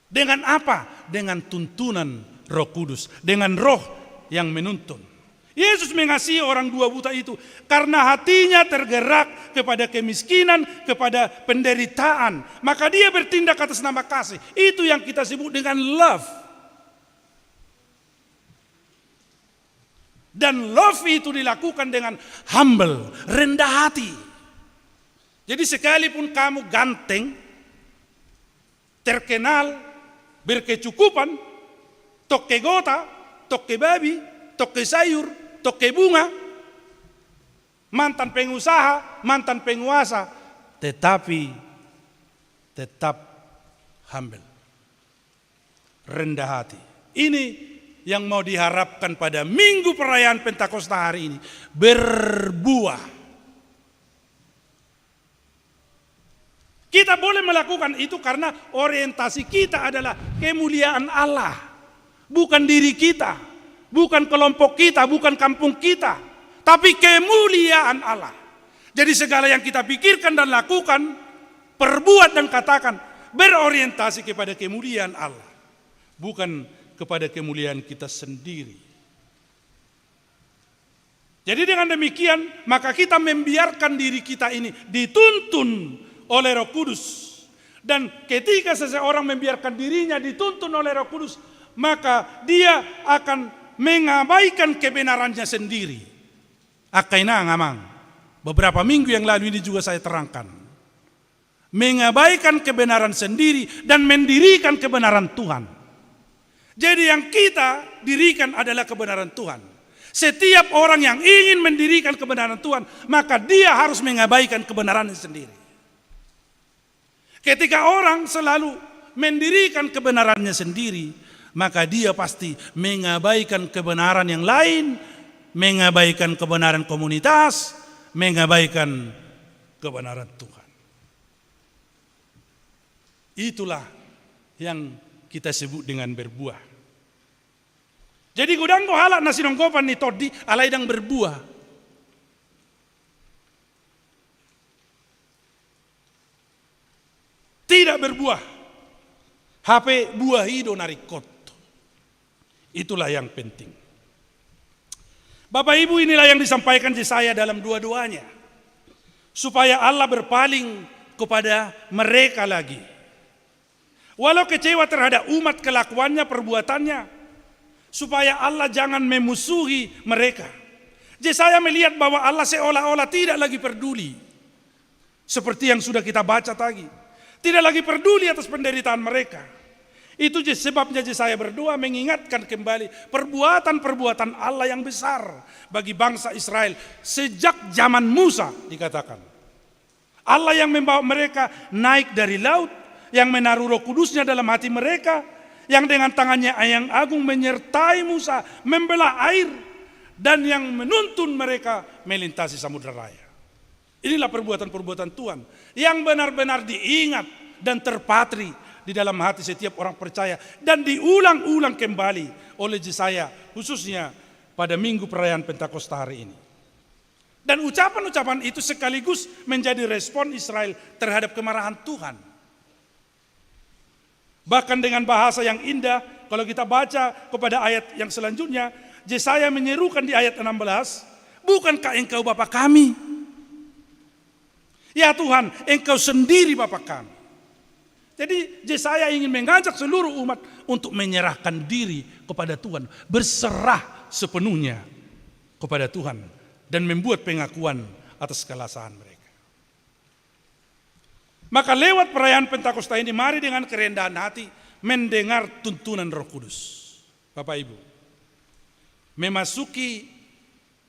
Dengan apa? Dengan tuntunan Roh Kudus, dengan Roh yang menuntun. Yesus mengasihi orang dua buta itu karena hatinya tergerak kepada kemiskinan, kepada penderitaan. Maka dia bertindak atas nama kasih. Itu yang kita sebut dengan love. Dan love itu dilakukan dengan humble, rendah hati. Jadi, sekalipun kamu ganteng, terkenal, berkecukupan, tongke gota, tongke babi, tongke sayur, tongke bunga, mantan pengusaha, mantan penguasa, tetapi tetap humble, rendah hati. Ini yang mau diharapkan pada Minggu Perayaan Pentakosta hari ini, berbuah. Kita boleh melakukan itu karena orientasi kita adalah kemuliaan Allah, bukan diri kita, bukan kelompok kita, bukan kampung kita, tapi kemuliaan Allah. Jadi, segala yang kita pikirkan dan lakukan, perbuat dan katakan, berorientasi kepada kemuliaan Allah, bukan kepada kemuliaan kita sendiri. Jadi, dengan demikian, maka kita membiarkan diri kita ini dituntun oleh Roh Kudus. Dan ketika seseorang membiarkan dirinya dituntun oleh Roh Kudus, maka dia akan mengabaikan kebenarannya sendiri. Angka inang, amang, beberapa minggu yang lalu ini juga saya terangkan. Mengabaikan kebenaran sendiri dan mendirikan kebenaran Tuhan. Jadi, yang kita dirikan adalah kebenaran Tuhan. Setiap orang yang ingin mendirikan kebenaran Tuhan, maka dia harus mengabaikan kebenarannya sendiri. Ketika orang selalu mendirikan kebenarannya sendiri, maka dia pasti mengabaikan kebenaran yang lain, mengabaikan kebenaran komunitas, mengabaikan kebenaran Tuhan. Itulah yang kita sebut dengan berbuah. Jadi godang do halak na sinonggopan ni tondi alai ndang berbuah. Tidak berbuah. Hape buah i do na ringkot. Itulah yang penting. Bapak Ibu, inilah yang disampaikan Yesaya dalam doa-doanya. Supaya Allah berpaling kepada mereka lagi. Walau kecewa terhadap umat, kelakuannya, perbuatannya, supaya Allah jangan memusuhi mereka. Yesaya melihat bahwa Allah seolah-olah tidak lagi peduli. Seperti yang sudah kita baca tadi, tidak lagi peduli atas penderitaan mereka. Itu je-, sebabnya Yesaya berdoa mengingatkan kembali perbuatan-perbuatan Allah yang besar bagi bangsa Israel sejak zaman Musa, dikatakan. Allah yang membawa mereka naik dari laut, yang menaruh Roh Kudus-Nya dalam hati mereka, yang dengan tangannya yang agung menyertai Musa membelah air, dan yang menuntun mereka melintasi Samudra Raya. Inilah perbuatan-perbuatan Tuhan yang benar-benar diingat dan terpatri di dalam hati setiap orang percaya dan diulang-ulang kembali oleh Yesaya, khususnya pada Minggu Perayaan Pentakosta hari ini. Dan ucapan-ucapan itu sekaligus menjadi respon Israel terhadap kemarahan Tuhan. Bahkan dengan bahasa yang indah, kalau kita baca kepada ayat yang selanjutnya, Yesaya menyerukan di ayat enam belas, "Bukankah Engkau Bapa kami? Ya Tuhan, Engkau sendiri Bapa kami." Jadi Yesaya ingin mengajak seluruh umat untuk menyerahkan diri kepada Tuhan, berserah sepenuhnya kepada Tuhan, dan membuat pengakuan atas kesalahan mereka. Maka lewat perayaan Pentakosta ini, mari dengan kerendahan hati mendengar tuntunan Roh Kudus. Bapak Ibu, memasuki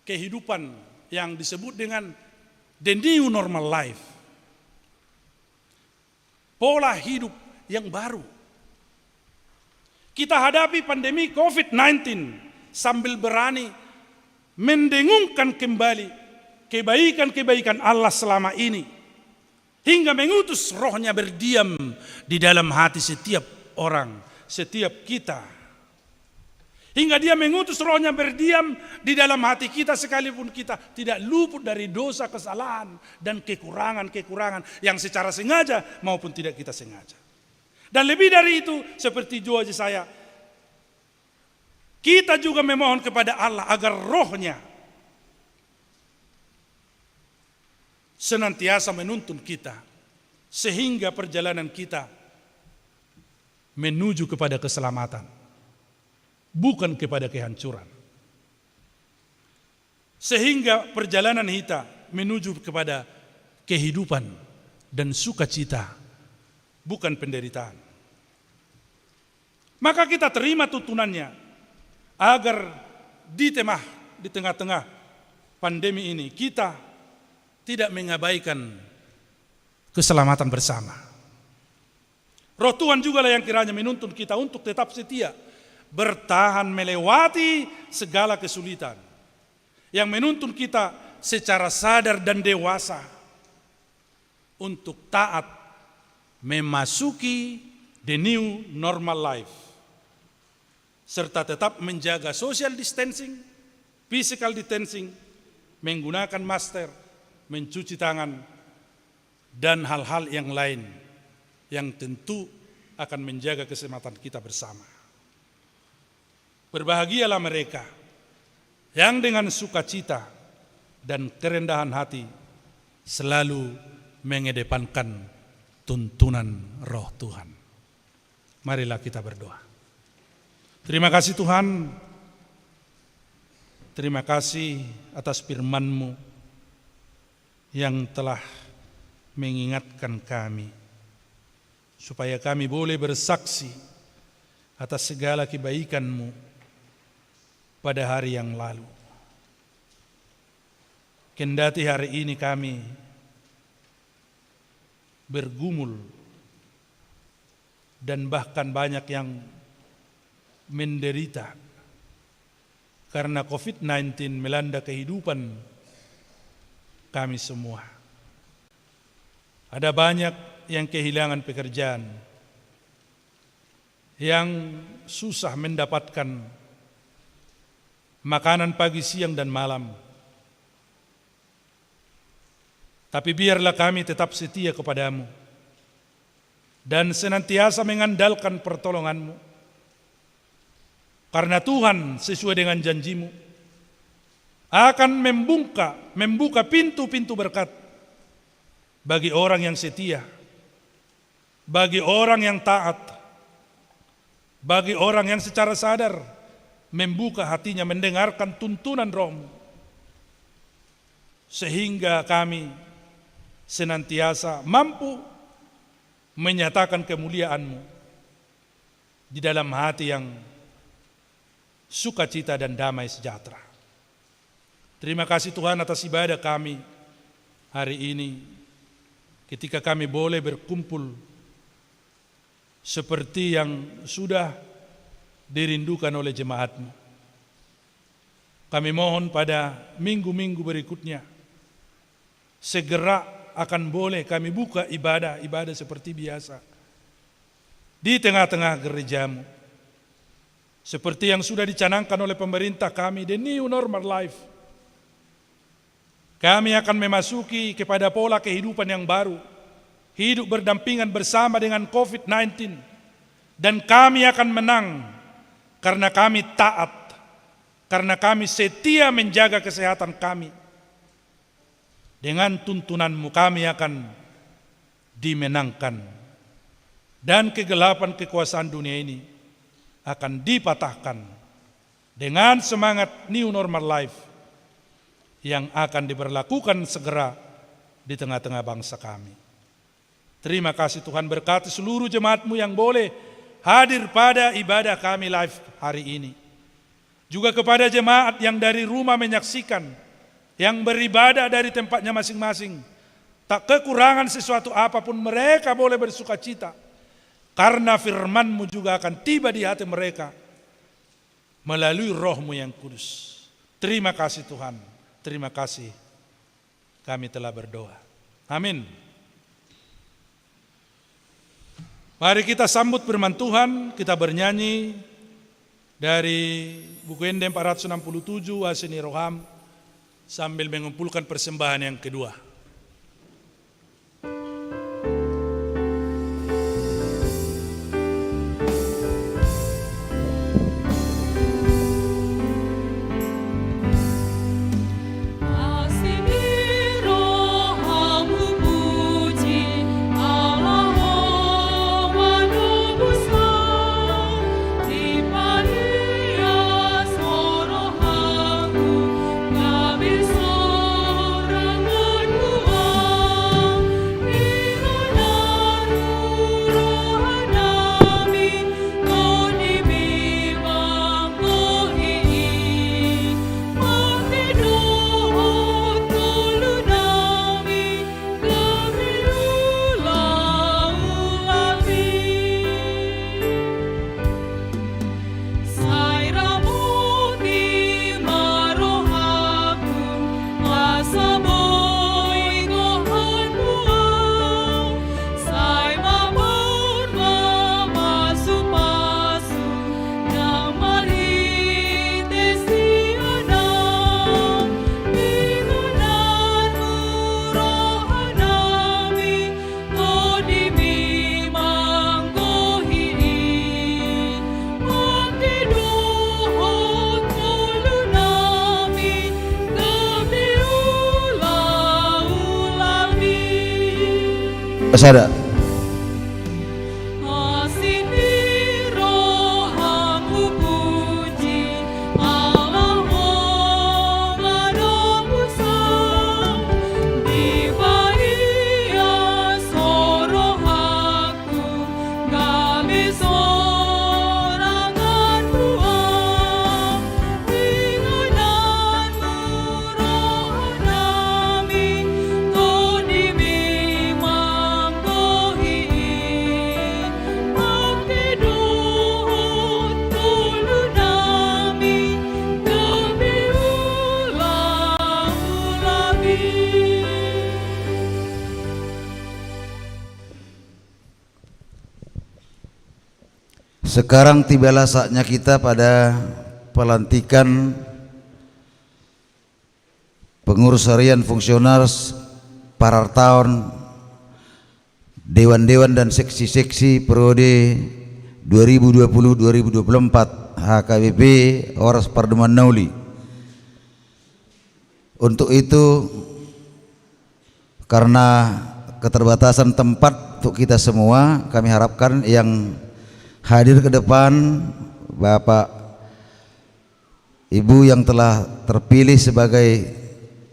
kehidupan yang disebut dengan the new normal life. Pola hidup yang baru. Kita hadapi pandemi covid sembilan belas sambil berani mendengungkan kembali kebaikan-kebaikan Allah selama ini. Hingga mengutus Roh-Nya berdiam di dalam hati setiap orang, setiap kita. Hingga Dia mengutus Roh-Nya berdiam di dalam hati kita, sekalipun kita tidak luput dari dosa, kesalahan, dan kekurangan-kekurangan yang secara sengaja maupun tidak kita sengaja. Dan lebih dari itu, seperti doa Yesaya, kita juga memohon kepada Allah agar Roh-Nya senantiasa menuntun kita, sehingga perjalanan kita menuju kepada keselamatan, bukan kepada kehancuran. Sehingga perjalanan kita menuju kepada kehidupan dan sukacita, bukan penderitaan. Maka kita terima tuntunannya, agar di tengah, di tengah-tengah pandemi ini, kita tidak mengabaikan keselamatan bersama. Roh Tuhan jugalah yang kiranya menuntun kita untuk tetap setia, bertahan melewati segala kesulitan, yang menuntun kita secara sadar dan dewasa untuk taat memasuki the new normal life, serta tetap menjaga social distancing, physical distancing, menggunakan masker, mencuci tangan, dan hal-hal yang lain yang tentu akan menjaga keselamatan kita bersama. Berbahagialah mereka yang dengan sukacita dan kerendahan hati selalu mengedepankan tuntunan Roh Tuhan. Marilah kita berdoa. Terima kasih, Tuhan. Terima kasih atas firman-Mu yang telah mengingatkan kami, supaya kami boleh bersaksi atas segala kebaikan-Mu pada hari yang lalu. Kendati hari ini kami bergumul dan bahkan banyak yang menderita karena covid sembilan belas melanda kehidupan kami semua. Ada banyak yang kehilangan pekerjaan, yang susah mendapatkan makanan pagi, siang, dan malam. Tapi biarlah kami tetap setia kepada-Mu dan senantiasa mengandalkan pertolongan-Mu. Karena Tuhan, sesuai dengan janji-Mu, akan membuka, membuka pintu-pintu berkat bagi orang yang setia, bagi orang yang taat, bagi orang yang secara sadar membuka hatinya mendengarkan tuntunan Roh-Mu, sehingga kami senantiasa mampu menyatakan kemuliaan-Mu di dalam hati yang sukacita dan damai sejahtera. Terima kasih Tuhan atas ibadah kami hari ini, ketika kami boleh berkumpul seperti yang sudah dirindukan oleh jemaat-Mu. Kami mohon pada minggu-minggu berikutnya, segera akan boleh kami buka ibadah-ibadah seperti biasa di tengah-tengah gereja-Mu. Seperti yang sudah dicanangkan oleh pemerintah kami, the new normal life. Kami akan memasuki kepada pola kehidupan yang baru, hidup berdampingan bersama dengan covid sembilan belas. Dan kami akan menang, karena kami taat, karena kami setia menjaga kesehatan kami. Dengan tuntunan-Mu kami akan dimenangkan, dan kegelapan kekuasaan dunia ini akan dipatahkan dengan semangat new normal life yang akan diberlakukan segera di tengah-tengah bangsa kami. Terima kasih Tuhan, berkati seluruh jemaat-Mu yang boleh hadir pada ibadah kami live hari ini. Juga kepada jemaat yang dari rumah menyaksikan, yang beribadah dari tempatnya masing-masing. Tak kekurangan sesuatu apapun, mereka boleh bersukacita. Karena firman-Mu juga akan tiba di hati mereka melalui Roh-Mu yang kudus. Terima kasih Tuhan, terima kasih. Kami telah berdoa. Amin. Mari kita sambut firman Tuhan, kita bernyanyi dari buku Ende empat ratus enam puluh tujuh, Asi ni Roham, sambil mengumpulkan persembahan yang kedua. Sai ramoti ma rohangku, asa boi Tuhanku ahu, sai mapaun ma pasupasu na marhite sian ahu. Ingonan mu rohanami, tondimi manggohi i. Mangkidohon ngolunami, gabe ulaulami. Sada. Asi ni roham hupuji, Alla ho manobus ahu, dipaias ho rohangku, gabe sorangan Tuhan. Ingonan mu rohanami, tondimi manggohi. Sekarang tibalah saatnya kita pada pelantikan pengurus harian, fungsionaris, parartaon, dewan-dewan dan seksi-seksi periode dua ribu dua puluh dua ribu dua puluh empat H K B P Horas Pardomuan Na Uli. Untuk itu, karena keterbatasan tempat untuk kita semua, kami harapkan yang hadir ke depan, Bapak, Ibu yang telah terpilih sebagai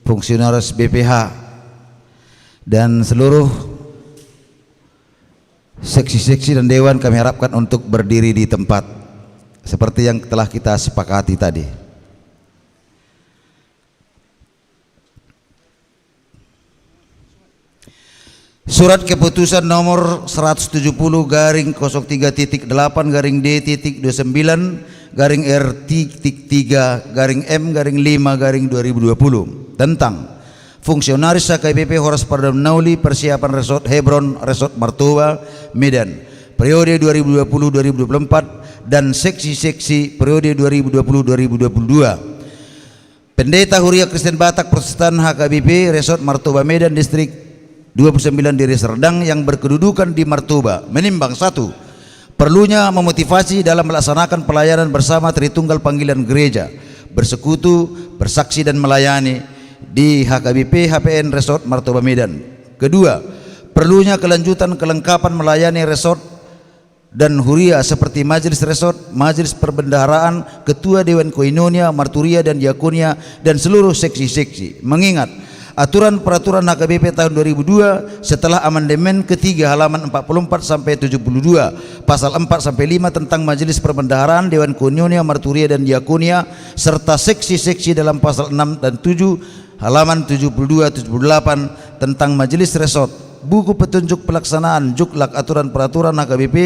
fungsionaris B P H, dan seluruh seksi-seksi dan dewan, kami harapkan untuk berdiri di tempat seperti yang telah kita sepakati tadi. Surat keputusan nomor seratus tujuh puluh garing kosong tiga titik delapan garing D titik dua sembilan garing R titik tiga garing M garing lima garing dua ribu dua puluh tentang fungsionaris H K B P Horas Pardomuan Na Uli, persiapan Resort Hebron, Resort Martoba, Medan, periode dua ribu dua puluh dua ribu dua puluh empat, dan seksi-seksi periode dua ribu dua puluh dua ribu dua puluh dua. Pendeta Huria Kristen Batak Protestan H K B P Resort Martoba Medan, Distrik dua puluh sembilan Deli Serdang, yang berkedudukan di Martoba, menimbang: satu, perlunya memotivasi dalam melaksanakan pelayanan bersama Tritunggal Panggilan Gereja, bersekutu, bersaksi, dan melayani di H K B P H P N Resort Martoba Medan. Kedua, perlunya kelanjutan kelengkapan melayani resort dan huria seperti majelis resort, majelis perbendaharaan, ketua dewan koinonia, marturia, dan diakonia, dan seluruh seksi-seksi. Mengingat aturan peraturan H K B P tahun dua ribu dua setelah amandemen ketiga halaman empat puluh empat sampai tujuh puluh dua, pasal empat sampai lima tentang majelis perbendaharaan, dewan koinonia, marturia, dan diakonia, serta seksi-seksi dalam pasal enam dan tujuh, halaman tujuh puluh dua tujuh puluh delapan tentang majelis resort, buku petunjuk pelaksanaan juklak aturan peraturan H K B P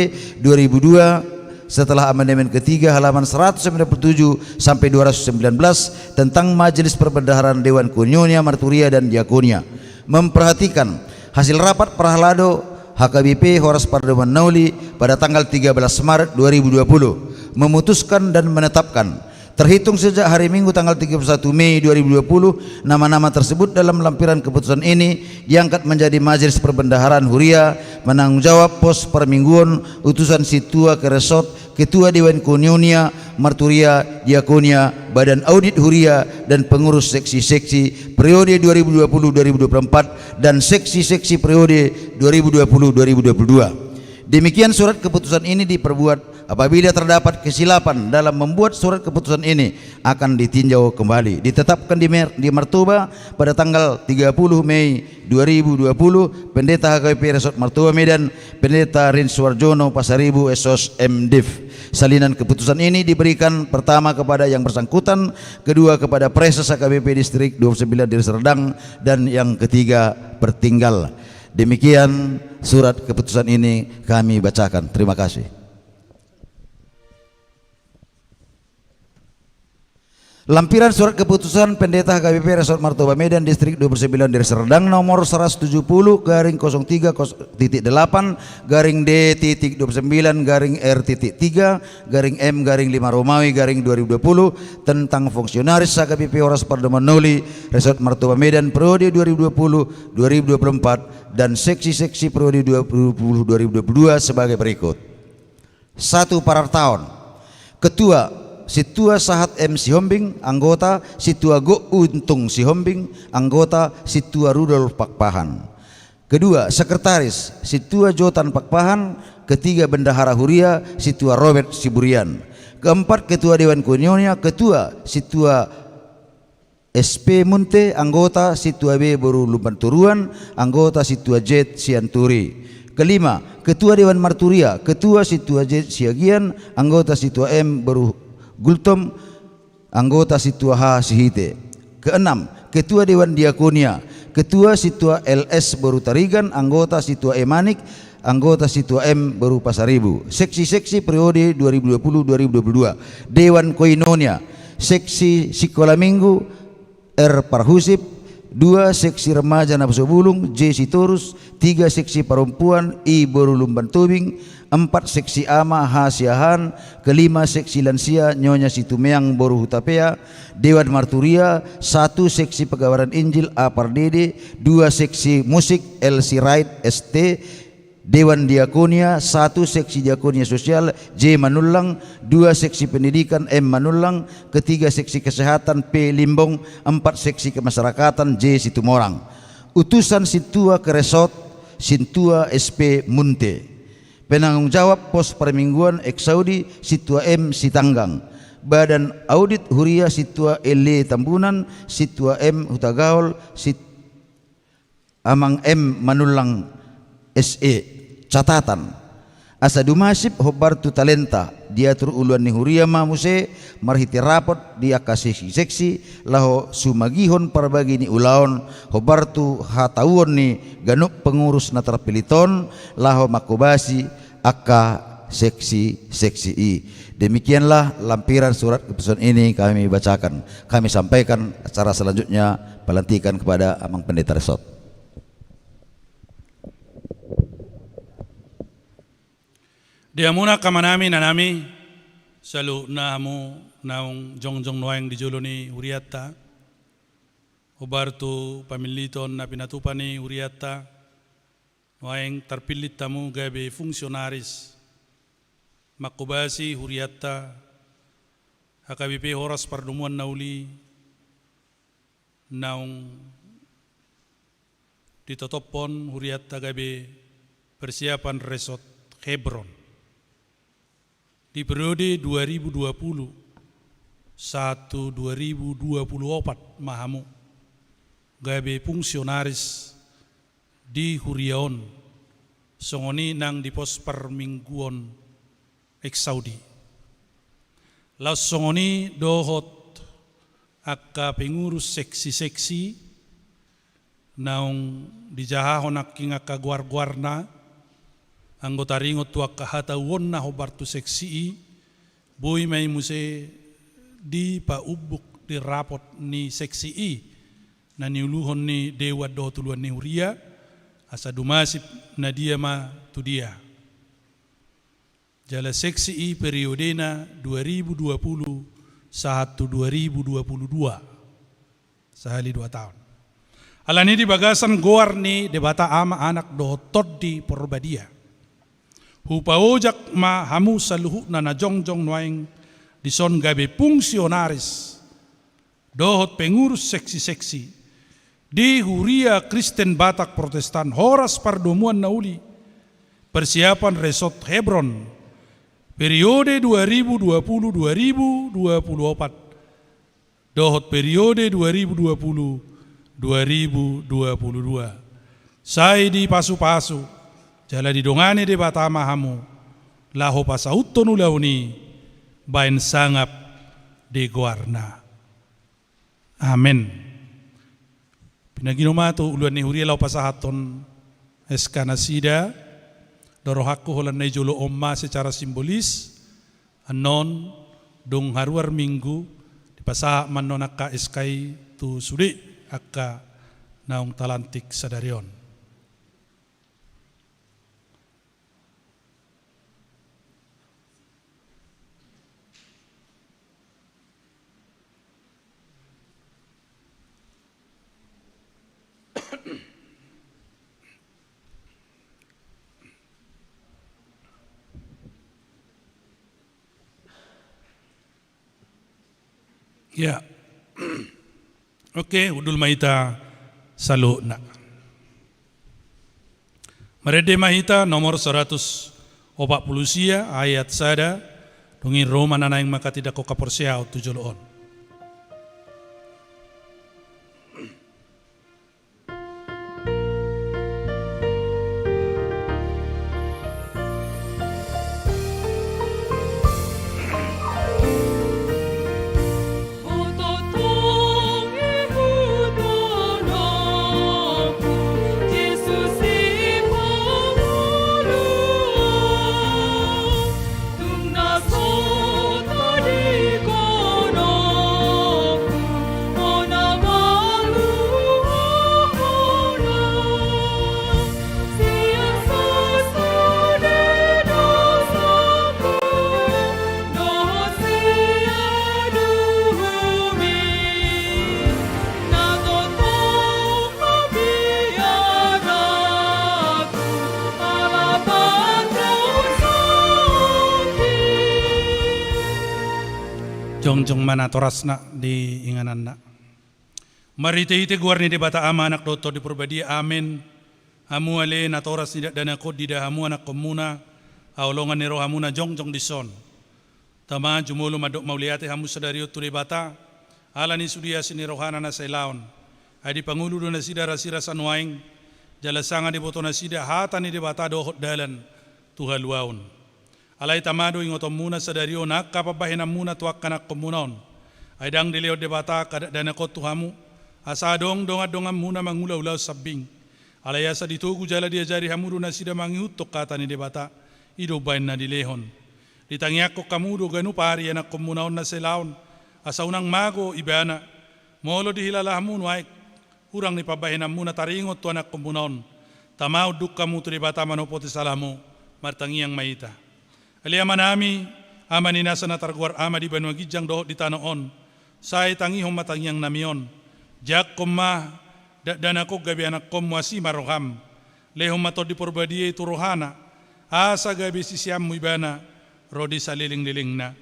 dua ribu dua setelah amandemen ketiga halaman seratus sembilan puluh tujuh sampai dua ratus sembilan belas tentang majelis perbendaharaan, dewan koinonia, marturia, dan diakonia. Memperhatikan hasil rapat parhalado H K B P Horas Pardomuan Na Uli pada tanggal tiga belas Maret dua ribu dua puluh, memutuskan dan menetapkan, terhitung sejak hari Minggu tanggal tiga puluh satu Mei dua ribu dua puluh, nama-nama tersebut dalam lampiran keputusan ini diangkat menjadi majelis perbendaharaan huria, penanggung jawab pos permingguon, utusan sintua ke resort, ketua dewan koinonia, marturia, diakonia, badan audit huria, dan pengurus seksi-seksi periode dua ribu dua puluh dua ribu dua puluh empat dan seksi-seksi periode dua ribu dua puluh dua ribu dua puluh dua. Demikian surat keputusan ini diperbuat. Apabila terdapat kesilapan dalam membuat surat keputusan ini, akan ditinjau kembali. Ditetapkan di Mer-, di Martoba pada tanggal tiga puluh Mei dua ribu dua puluh, Pendeta H K B P Resort Martoba Medan, Pendeta Rin Suarjono Pasaribu, S O S, M Div. Salinan keputusan ini diberikan pertama kepada yang bersangkutan, kedua kepada Praeses H K B P Distrik dua puluh sembilan Deli Serdang, dan yang ketiga pertinggal. Demikian surat keputusan ini kami bacakan. Terima kasih. Lampiran surat keputusan Pendeta H K B P Resort Martoba Medan Distrik dua puluh sembilan Deli Serdang nomor seratus tujuh puluh garing kosong tiga titik delapan garing D titik dua puluh sembilan garing R titik tiga garing M garing lima Romawi garing dua ribu dua puluh tentang fungsionaris H K B P Horas Pardomuan Na Uli Resort Martoba Medan periode dua ribu dua puluh dua ribu dua puluh empat dan seksi-seksi periode dua ribu dua puluh dua ribu dua puluh dua sebagai berikut. Satu, parartaon. Ketua, Sintua Sahat M Sihombing, anggota, Sintua Gok Untung Sihombing, anggota, Sintua Rudolf Pakpahan. Kedua, sekretaris, Sintua Jotan Pakpahan, ketiga, bendahara huria, Sintua Robert Siburian. Keempat, ketua dewan koinonia, ketua, Sintua S P Munte, anggota, Sintua B boru Lumbantoruan, anggota, Sintua Z Sianturi. Kelima, ketua dewan marturia, ketua, Sintua Z Siagian, anggota, Sintua M boru Gultom, anggota, Sintua H Sihite. Keenam, ketua dewan diakonia, ketua, Sintua L S boru Tarigan, anggota, Sintua E Manik, anggota, Sintua M boru Pasaribu. Seksi-seksi periode dua ribu dua puluh dua ribu dua puluh dua. Dewan koinonia, seksi sikola minggu, R Parhusip, dua, seksi remaja Naposobulung, J Sitorus, tiga, seksi parompuan, I boru Lumbantobing, empat seksi Ama H. Siahaan, kelima seksi lansia Nyonya Situmeang boru Hutapea, Dewan Marturia, satu seksi pekabaran Injil A. Pardede, dua seksi musik L. Sirait, S T, Dewan Diakonia, satu seksi diakonia sosial J. Manullang, dua seksi pendidikan M. Manullang, ketiga seksi kesehatan P. Limbong, empat seksi kemasyarakatan J. Situmorang. Utusan Sintua Keresot, Sintua S P Munte. Penanggung jawab pos permingguan Eksaudi, Sintua M. Sitanggang. Badan audit huria, Sintua L. Tambunan, Sintua M. Hutagaol, Sit-, Amang M. Manullang, S E. Catatan. Asa dumasip hombar tu talenta, diatur uluan ni huria ma muse marhite rapot di angka seksi-seksi, laho sumagihon parbagi ni ulaon, hombar tu hatauon ni ganup pengurus na tarpillit on, laho mangkobasi angka seksi-seksi i. Demikianlah lampiran surat keputusan ini kami bacakan. Kami sampaikan acara selanjutnya pelantikan kepada Amang Pendeta Resort. Di hamuna angka amanami, inanami, saluhutna hamu naung jongjong nuaeng di jolo ni hurianta, hombar tu pamilliton na pinatupa ni hurianta, nuaeng tarpillit hamu gabe fungsionaris, mangkobasi hurianta, H K B P Horas Pardomuan Na Uli, naung ditotophon hurianta gabe persiapan Resort Hebron. Di periode dua ribu dua puluh sahat tu dua ribu dua puluh opat ma hamu gabe fungsionaris di huria on, songon i nang di pos parmingguon Eksaudi. Laos songon i dohot angka pengurus seksi-seksi, naung dijahahon nangkin angka goar-goarna, anggo taringot tu angka hatauonna hombar tu seksi i, boi ma i muse dipaumbuk di rapot ni seksi i, na niuluhon ni dewan dohot uluan ni huria, asa dumasip na dia ma tu dia. Jala seksi i periodena dua ribu dua puluh sahat tu dua ribu dua puluh dua, sahali dua taon. Alani di bagasan goar ni Debata Ama, Anak dohot Tondi Porbadia, hupaojak ma hamu saluhutna na jongjong nuaeng dison gabe fungsionaris dohot pengurus seksi-seksi di Huria Kristen Batak Protestan Horas Pardomuan Na Uli, persiapan Resort Hebron, periode dua ribu dua puluh dua ribu dua puluh opat, dohot periode dua ribu dua puluh dua ribu dua puluh dua. Sai dipasu-pasu jala didongani Debata ma hamu, laho pasauthon ulaon i baen sangap di goarna. Amen. Pinangido ma tu uluan ni huria laho pasahathon S K nasida. Di rohangku holan na di jolo on ma secara simbolis, annon dung haruar Minggu dipasahat ma annon angka S K i tu sude angka naung talantik sadari on. Ya. Oke, hundul ma hita saluhutna. Marende ma hita nomor saratus opat pulu sia ayat sada, dung i ro ma na naeng manghatindanghon haporseaon tu jolo on. Jongjong ma natorasna di ingananna. Marhitehite goar ni Debata Ama, Anak dohot Tondi Porbadia, amen. Hamu ale natoras ni dakdanak on, diida hamu anakkonmuna, haholongan ni rohamuna jongjong dison. Tama, jumolo mandok mauliate hamu sadari on tu Debata, ala ni sude asi ni rohana na sai laon. Ai dipangolu do nasida rasirasa nuaeng, jala sanga diboto nasida hata ni Debata dohot dalan tu haluaon. Alai tama do ingotonmuna sadari on angka pambahenanmuna tu angka anakkonmuna on. Ai ndang dilehon Debata angka dakdanak on tu hamu, asa adong dongandonganmuna mangulaulahon sambing. Alai asa ditogu jala diajari hamu do nasida mangihuthon hata ni Debata, i do umbahen na dilehon. Ditangiangkon hamu do ganup ari anakkonmuna on na sai laon, asa unang mago ibana. Molo dihilala hamu nuaeng hurang ni pambahenanmuna taringot tu anakkonmuna on, tama unduk hamu tu Debata manopoti salamu. Martangiang ma hita. Ale Amanami, Ama ni nasa na targoar Ama di banua ginjang dohot di tano on, sai tangihon ma tangiangnami on. Jangkon ma dakdanak on gabe anakkonmu, asi ma roham. Lehon ma Tondi Porbadia i tu rohana, asa gabe siseanmu ibana ro di salelenglelengna.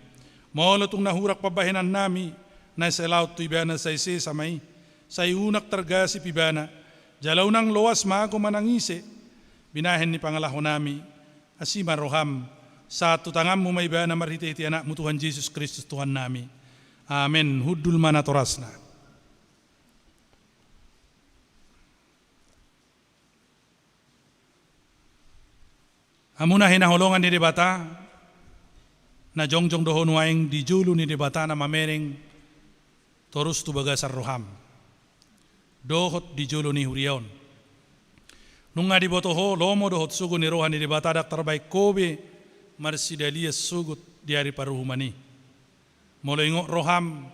Molo tung na hurang pambahenannami na sai laon tu ibana, sai sesa ma i, sai unang targasip ibana, jala unang loas mago manang ise binahen ni pangalahonami. Asi ma roham, sahat tu tanganmu ma ibana marhitehite Anakmu Tuhan Jesus Kristus Tuhannami. Amen. Hundul ma natorasna. Hamu na hinaholongan ni Debata, na jongjong do ho nuaeng di jolo ni Debata na mamereng torus tu bagasan roham dohot di jolo ni huria on. Nunga diboto ho lomo dohot sogo ni roha ni Debata, ndang tarbahen ho be marsidalian sogot di ari paruhuman i. Molo ingot roham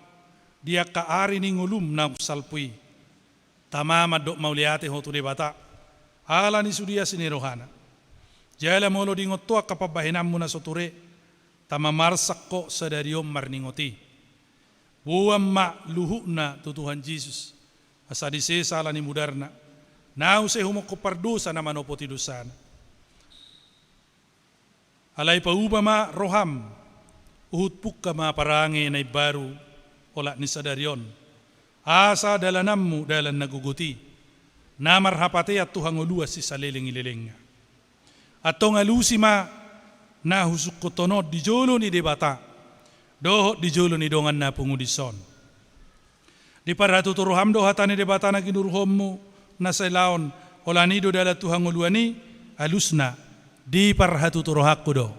di angka ari ni ngolum naung salpu i, tama mandok mauliate ho tu Debata ala ni sude asi ni rohana. Jala molo diingot ho angka pambahenanmu na so ture, tama marsak ho sadari on marningot i. Boan ma luhutna tu Tuhan Jesus, asa disesa ala ni mudarna, na use humongkop pardosa na manopoti dosana. Alai pauba ma roham, huhut pungka ma parange na imbaru olat ni sadari on, asa dalananmu dalan na gogot i, na marhapatean tu hangoluan sisaleleng ni lelengna. Antong alusi ma na husungkunhon on di jolo ni Debata dohot di jolo ni dongan na pungu dison. Diparhatutu roham do hata ni Debata na ginuruhonmu na sai laon, holan i do dalan tu hangoluan i. Alusna, diparhatutu rohangku do.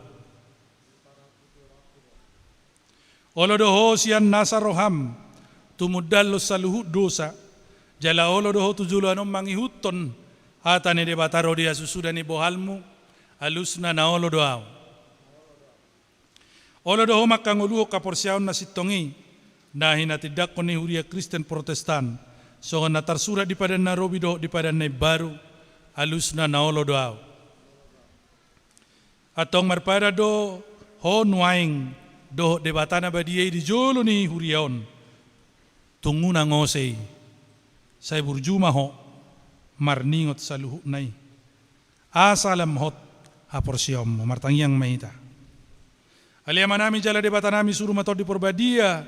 Olo do ho sian nasa roham tumundalhon saluhut dosa, jala olo do ho tu joloan on mangihuthon hata ni Debata ro di hasusuda ni bohalmu. Alusna, na olo do ahu. Olo do ho manghangoluhon haporseaon na sintong i, na hinatindangkon ni huria Kristen Protestan, songon na tarsurat di Padan na Robi dohot di Padan na Imbaru. Alusna, na olo do ahu. Antong marpadan do ho nuaeng dohot Debata na badia i di jolo ni huria on. Tung unang ose i, sai burju ma ho marningot saluhutna i, asa lam hot haporseaonmu. Martangiang ma hita. Ale Amanami jala Debatanami, suru ma Tondi Porbadia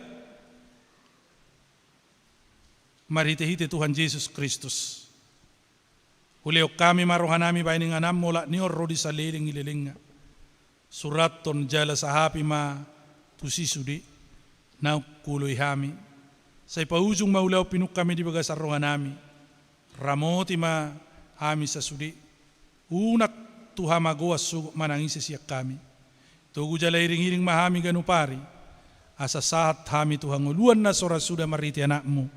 marhitehite Tuhan Jesus Kristus. Hulehon hami ma rohanami bahen ingananmu olat ni on ro di saleleng ni lelengna. Surathon jala sahapi ma tusi sude naung huoloi hami. Sai paujung ma ulaon pinungka-Mi di bagasan rohanami. Ramoti ma hami sasude. Unang tu hamagoan sogot manang ise sian hami. Togu jala iring-iring ma hami ganup ari, asa sahat hami tu hangoluan na so ra suda marhite Anakmu,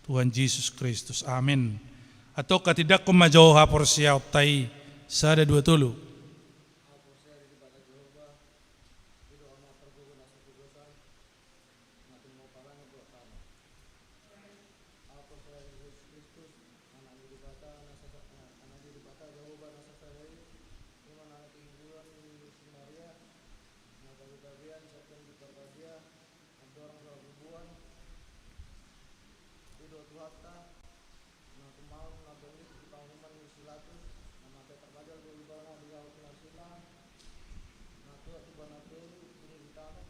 Tuhan Jesus Kristus. Amen. Antong hatindangkon ma jo haporseaonta i, sada, dua, tolu. Anak ni Debata na sasada i, ima na tingguluan ni si Maria, na gabe-gabean sian Tondi Porbadia, andorang so ra bubuan. I do Tuhanta, na tumangihon na tonggik di panguhuman ni si Pilatus, na mate tarbajal do ibana di jabu ni Pilatus, na tuat ibana tolu, tunu di tano,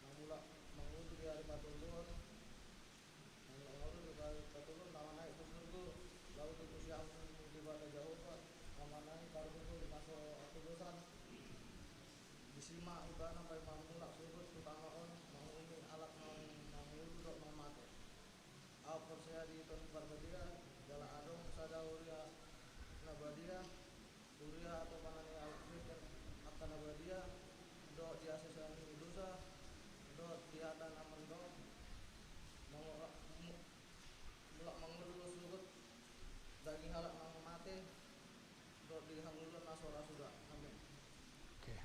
na mulak mangutu di Patulun, patulun na manaek tu surgo, laho dipuji hamu Debata Jahowa, na manang parguru di maso hatodosan. Disi ma ibana paima mulak sogot tu tano on, manguhumi halak na mangolu dohot na mate. Ahu porsea di Tondi Parbadia, jala adong sada huria na badia, huria atopan ni Alkitab angka na badia, dohot di hasesean ni dosa, dohot di hata na mandok, mangola-, mu-, mulak mangolu do sogot daging halak na mate, dohot di hangoluan na so ra suda. Amin. Oke.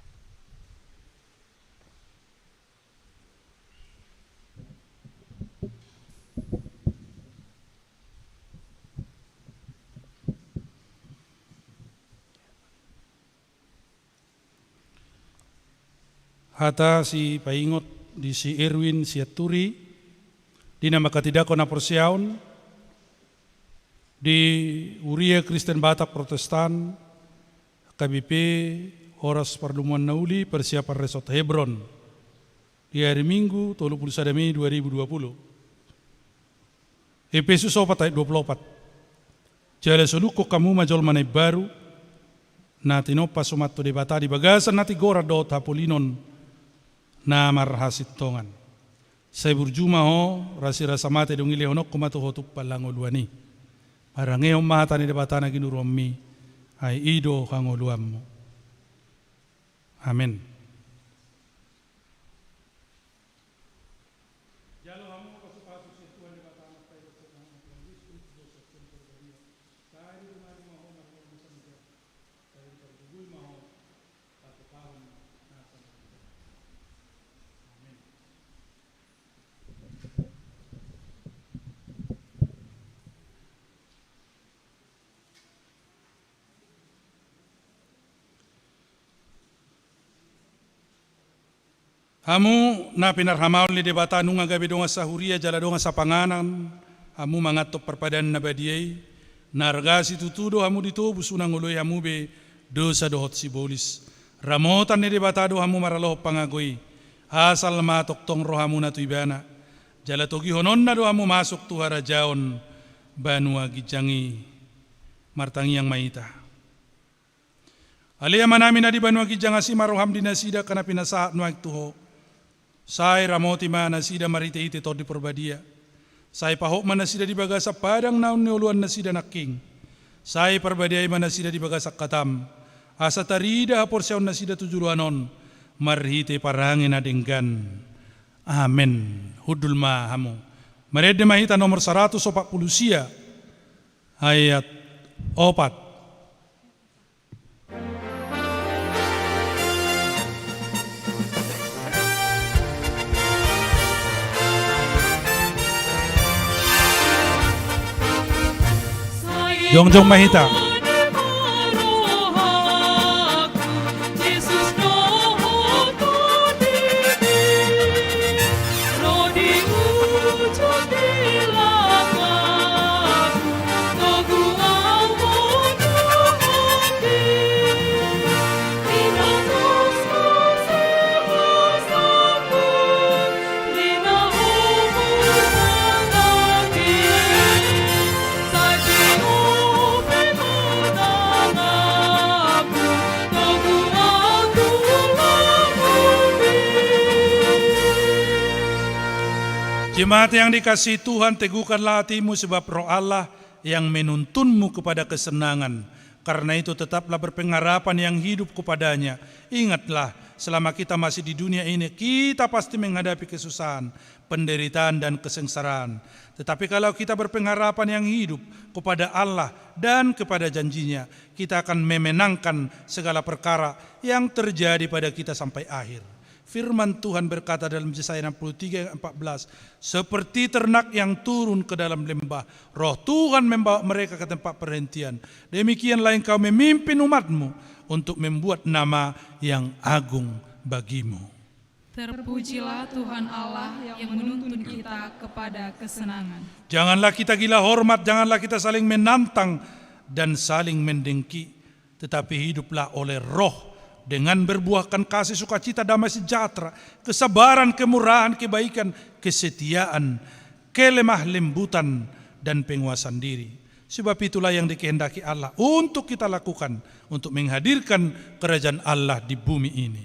Hata sipaingot di si Erwin Sianturi, di na manghatindanghon haporseaon di Huria Kristen Batak Protestan, K B P, Horas Pardomuan Na Uli, Persiapan Resort Hebron, di hari Minggu, tolu pulu sada Mei dua ribu dua pulu. Epesus opat ayat dua pulu opat. Jala solukhon hamu ma jolma na imbaru, na tinompa suman tu Debata di bagasan hatigoran dohot hapolinon na marhasintongan. Sai burju ma ho, rasirasa mate dung i lehononku ma tu ho tumpal hangoluan i. Marangehon ma hata ni Debata na ginuruanmi, ai i do hangoluanmu. Amen. Jalo hamu pasupasu sian Tuhan Debata Ama, Debata Kristus, dosa sian parbadia. Sai dirimari ma ho marnol na sanjak, sai dipargogoi ma ho patupahon na sanjak. Amen. Hamu na pinarhamaol ni Debata, nunga gabe dongan sahuria jala dongan sapanganan hamu manganhon parpadanan na badia i. Na arga situtu do hamu ditobus, unang oloi hamu be dosa dohot sibolis. Ramotan ni Debata do hamu maralohon pangago i, asal ma tongtong rohamuna tu Ibana. Jala togihononna do hamu masuk tu harajaon banua ginjang i. Martangiang ma hita. Ale Amanami na di banua ginjang, asi ma roham di nasida angka na pinasahat nuaeng tu ho. Sai ramoti ma nasida marhitehite Tondi Parbadia. Sai pahot ma nasida di bagasan padang na nioloan nasida nangkin. Sai parbadiai ma nasida di bagasan hatam, asa tarida haporseaon nasida tu joloan on marhite parange na denggan. Amen. Hundul ma hamu. Marende ma hita nomor saratus opat pulu sia, ayat opat. Jongjong ma hita. Jemaat yang dikasihi Tuhan, teguhkanlah hatimu sebab Roh Allah yang menuntunmu kepada kesenangan. Karena itu, tetaplah berpengharapan yang hidup kepada-Nya. Ingatlah, selama kita masih di dunia ini, kita pasti menghadapi kesusahan, penderitaan, dan kesengsaraan. Tetapi kalau kita berpengharapan yang hidup kepada Allah dan kepada janji-Nya, kita akan memenangkan segala perkara yang terjadi pada kita sampai akhir. Firman Tuhan berkata dalam Yesaya enam puluh tiga ayat empat belas, "Seperti ternak yang turun ke dalam lembah, Roh Tuhan membawa mereka ke tempat perhentian. Demikianlah Engkau memimpin umat-Mu untuk membuat nama yang agung bagi-Mu." Terpujilah Tuhan Allah yang menuntun kita kepada kesenangan. Janganlah kita gila hormat, janganlah kita saling menantang dan saling mendengki. Tetapi hiduplah oleh Roh, dengan berbuahkan kasih, sukacita, damai sejahtera, kesabaran, kemurahan, kebaikan, kesetiaan, kelemah lembutan, dan penguasaan diri. Sebab itulah yang dikehendaki Allah untuk kita lakukan, untuk menghadirkan kerajaan Allah di bumi ini.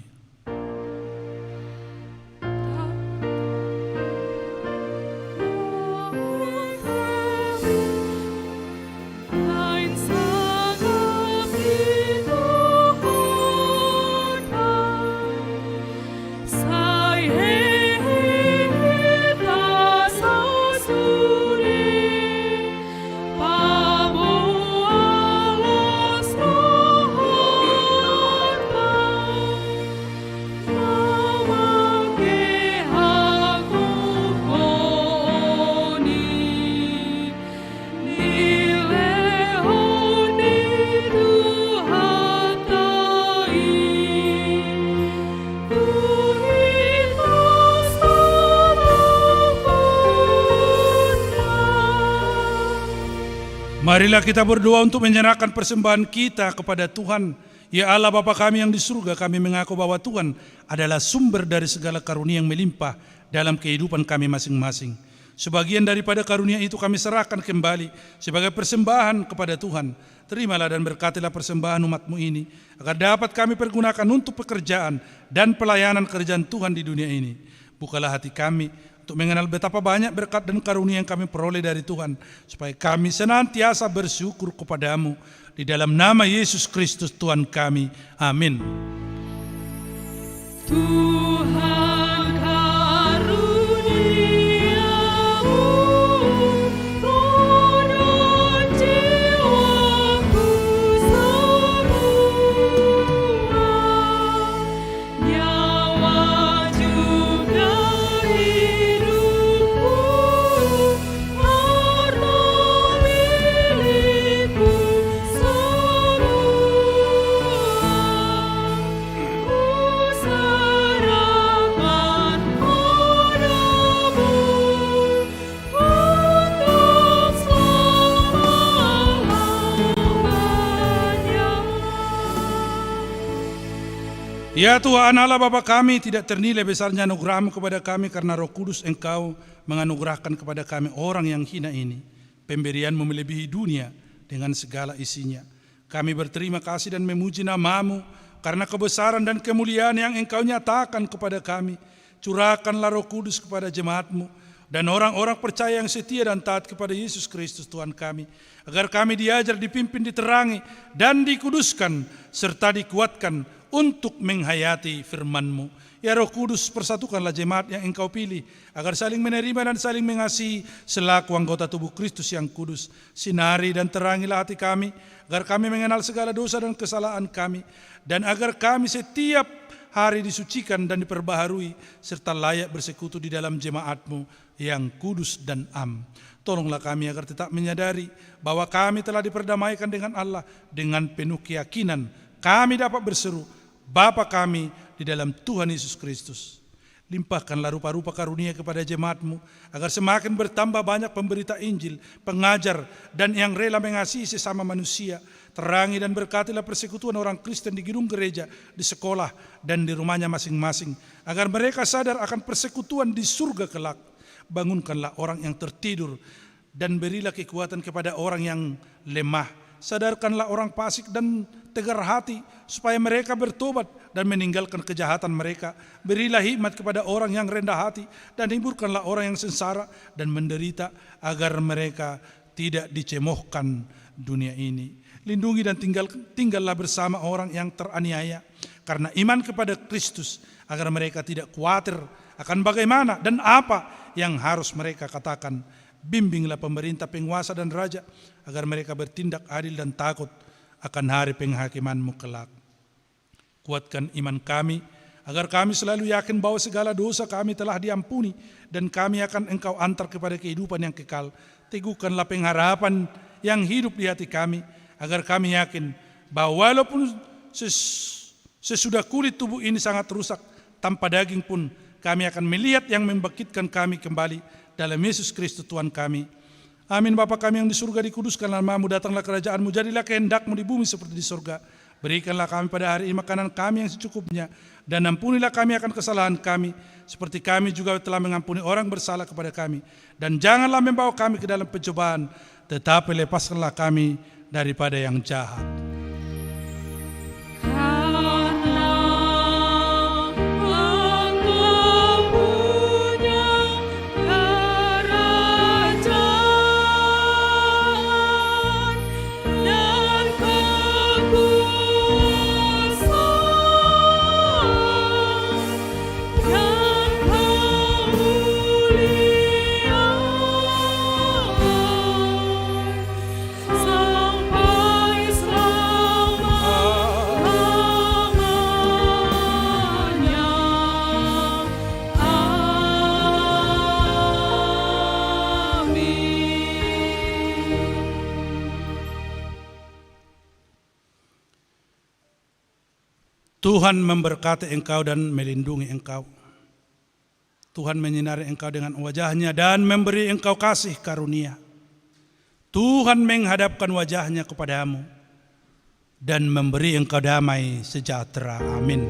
Marilah kita berdoa untuk menyerahkan persembahan kita kepada Tuhan. Ya Allah, Bapa kami yang di surga, kami mengaku bahwa Tuhan adalah sumber dari segala karunia yang melimpah dalam kehidupan kami masing-masing. Sebagian daripada karunia itu kami serahkan kembali sebagai persembahan kepada Tuhan. Terimalah dan berkatilah persembahan umat-Mu ini, agar dapat kami pergunakan untuk pekerjaan dan pelayanan kerajaan Tuhan di dunia ini. Bukalah hati kami untuk mengenal betapa banyak berkat dan karunia yang kami peroleh dari Tuhan, supaya kami senantiasa bersyukur kepada-Mu. Di dalam nama Yesus Kristus Tuhan kami. Amin. Tuhan, karuniamu penuh jiwaku semua. Nyawa juga hidupku, harta milikku semua, ku serahkan padamu. Ya Tuhan Allah Bapa kami, tidak ternilai besarnya anugerah-Mu kepada kami karena Roh Kudus. Engkau menganugerahkan kepada kami orang yang hina ini. Pemberian-Mu melebihi dunia dengan segala isinya. Kami berterima kasih dan memuji nama-Mu karena kebesaran dan kemuliaan yang Engkau nyatakan kepada kami. Curahkanlah Roh Kudus kepada jemaat-Mu dan orang-orang percaya yang setia dan taat kepada Yesus Kristus Tuhan kami, agar kami diajar, dipimpin, diterangi, dan dikuduskan, serta dikuatkan untuk menghayati firman-Mu. Ya Roh Kudus, persatukanlah jemaat yang Engkau pilih, agar saling menerima dan saling mengasihi selaku anggota tubuh Kristus yang kudus. Sinari dan terangilah hati kami, agar kami mengenal segala dosa dan kesalahan kami, dan agar kami setiap hari disucikan dan diperbaharui, serta layak bersekutu di dalam jemaat-Mu yang kudus dan am. Tolonglah kami agar tetap menyadari bahwa kami telah diperdamaikan dengan Allah. Dengan penuh keyakinan kami dapat berseru, "Bapa kami di dalam Tuhan Yesus Kristus." Limpahkanlah rupa-rupa karunia kepada jemaat-Mu, agar semakin bertambah banyak pemberita Injil, pengajar, dan yang rela mengasihi sesama manusia. Terangi dan berkatilah persekutuan orang Kristen di gedung gereja, di sekolah, dan di rumahnya masing-masing, agar mereka sadar akan persekutuan di surga kelak. Bangunkanlah orang yang tertidur, dan berilah kekuatan kepada orang yang lemah. Sadarkanlah orang fasik dan tegar hati, supaya mereka bertobat dan meninggalkan kejahatan mereka. Berilah hikmat kepada orang yang rendah hati, dan hiburkanlah orang yang sengsara dan menderita, agar mereka tidak dicemohkan dunia ini. Lindungi dan tinggal, tinggallah bersama orang yang teraniaya karena iman kepada Kristus, agar mereka tidak khawatir akan bagaimana dan apa yang harus mereka katakan. Bimbinglah pemerintah, penguasa, dan raja, agar mereka bertindak adil dan takut akan hari penghakiman-Mu kelak. Kuatkan iman kami, agar kami selalu yakin bahwa segala dosa kami telah diampuni, dan kami akan Engkau antar kepada kehidupan yang kekal. Teguhkanlah pengharapan yang hidup di hati kami, agar kami yakin bahwa walaupun ses-, sesudah kulit tubuh ini sangat rusak, tanpa daging pun, kami akan melihat yang membangkitkan kami kembali dalam Yesus Kristus Tuhan kami. Amin. Bapa kami yang di surga, dikuduskanlah nama-Mu, datanglah kerajaan-Mu, jadilah kehendak-Mu di bumi seperti di surga. Berikanlah kami pada hari ini makanan kami yang secukupnya, dan ampunilah kami akan kesalahan kami, seperti kami juga telah mengampuni orang bersalah kepada kami. Dan janganlah membawa kami ke dalam pencobaan, tetapi lepaskanlah kami daripada yang jahat. Karena Engkau punya kerajaan dan kekuasaan dan kemuliaan sampai selama-lamanya. Amin. Tuhan memberkati engkau dan melindungi engkau. Tuhan menyinari engkau dengan wajah-Nya dan memberi engkau kasih karunia. Tuhan menghadapkan wajah-Nya kepadamu dan memberi engkau damai sejahtera. Amin.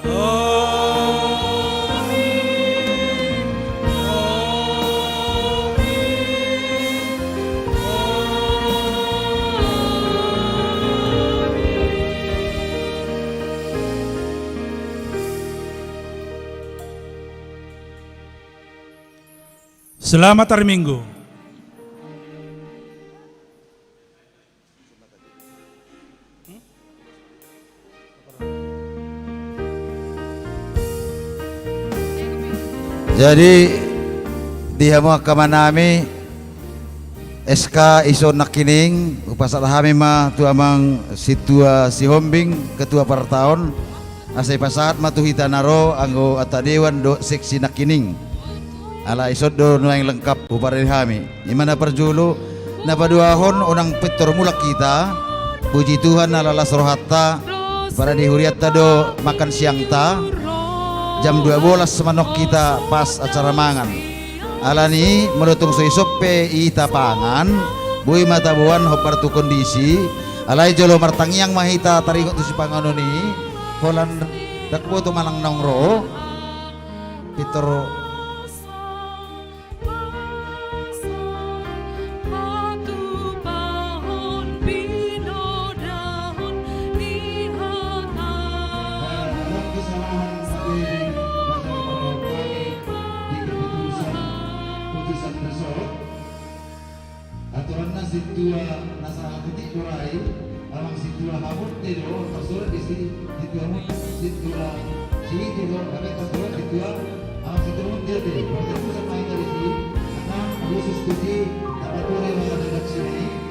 Amin. Amin. Amin. Selamat hari Minggu. Jadi, di hamu angka amanami, S K Iso Nangkining, hupasahat hami ma tu amang Sintua Sihombing, Ketua Partaon, asa ipasahat ma tu hita na ro anggo anggota dewan dohot seksi Nangkining. Alai ison do nuaeng lengkap huparade hami. I ma na parjolo, na paduahon unang pintor mulak hita. Puji Tuhan ala las rohanta, parade hurianta do makan siangta. Jam dua bolas manang hita pas acara mangan. Alani molo tung so ison pe hita pangan, boi ma taboan hombar tu kondisi. Alai jolo martangiang ma hita taringot tu sipanganon i. Holan ndang boto manang naung ro. Pintor. Aturanna sintua na sahat i do ra i, amang sintua Hamonte do, tarsurat disi, sintua Hamonte, sintua Sihite do, gabe tarsurat sintua, amang sintua Hamonte ate, parsakusan ma hita disi, karena khusus tu si, tapaturi ma redaksi i,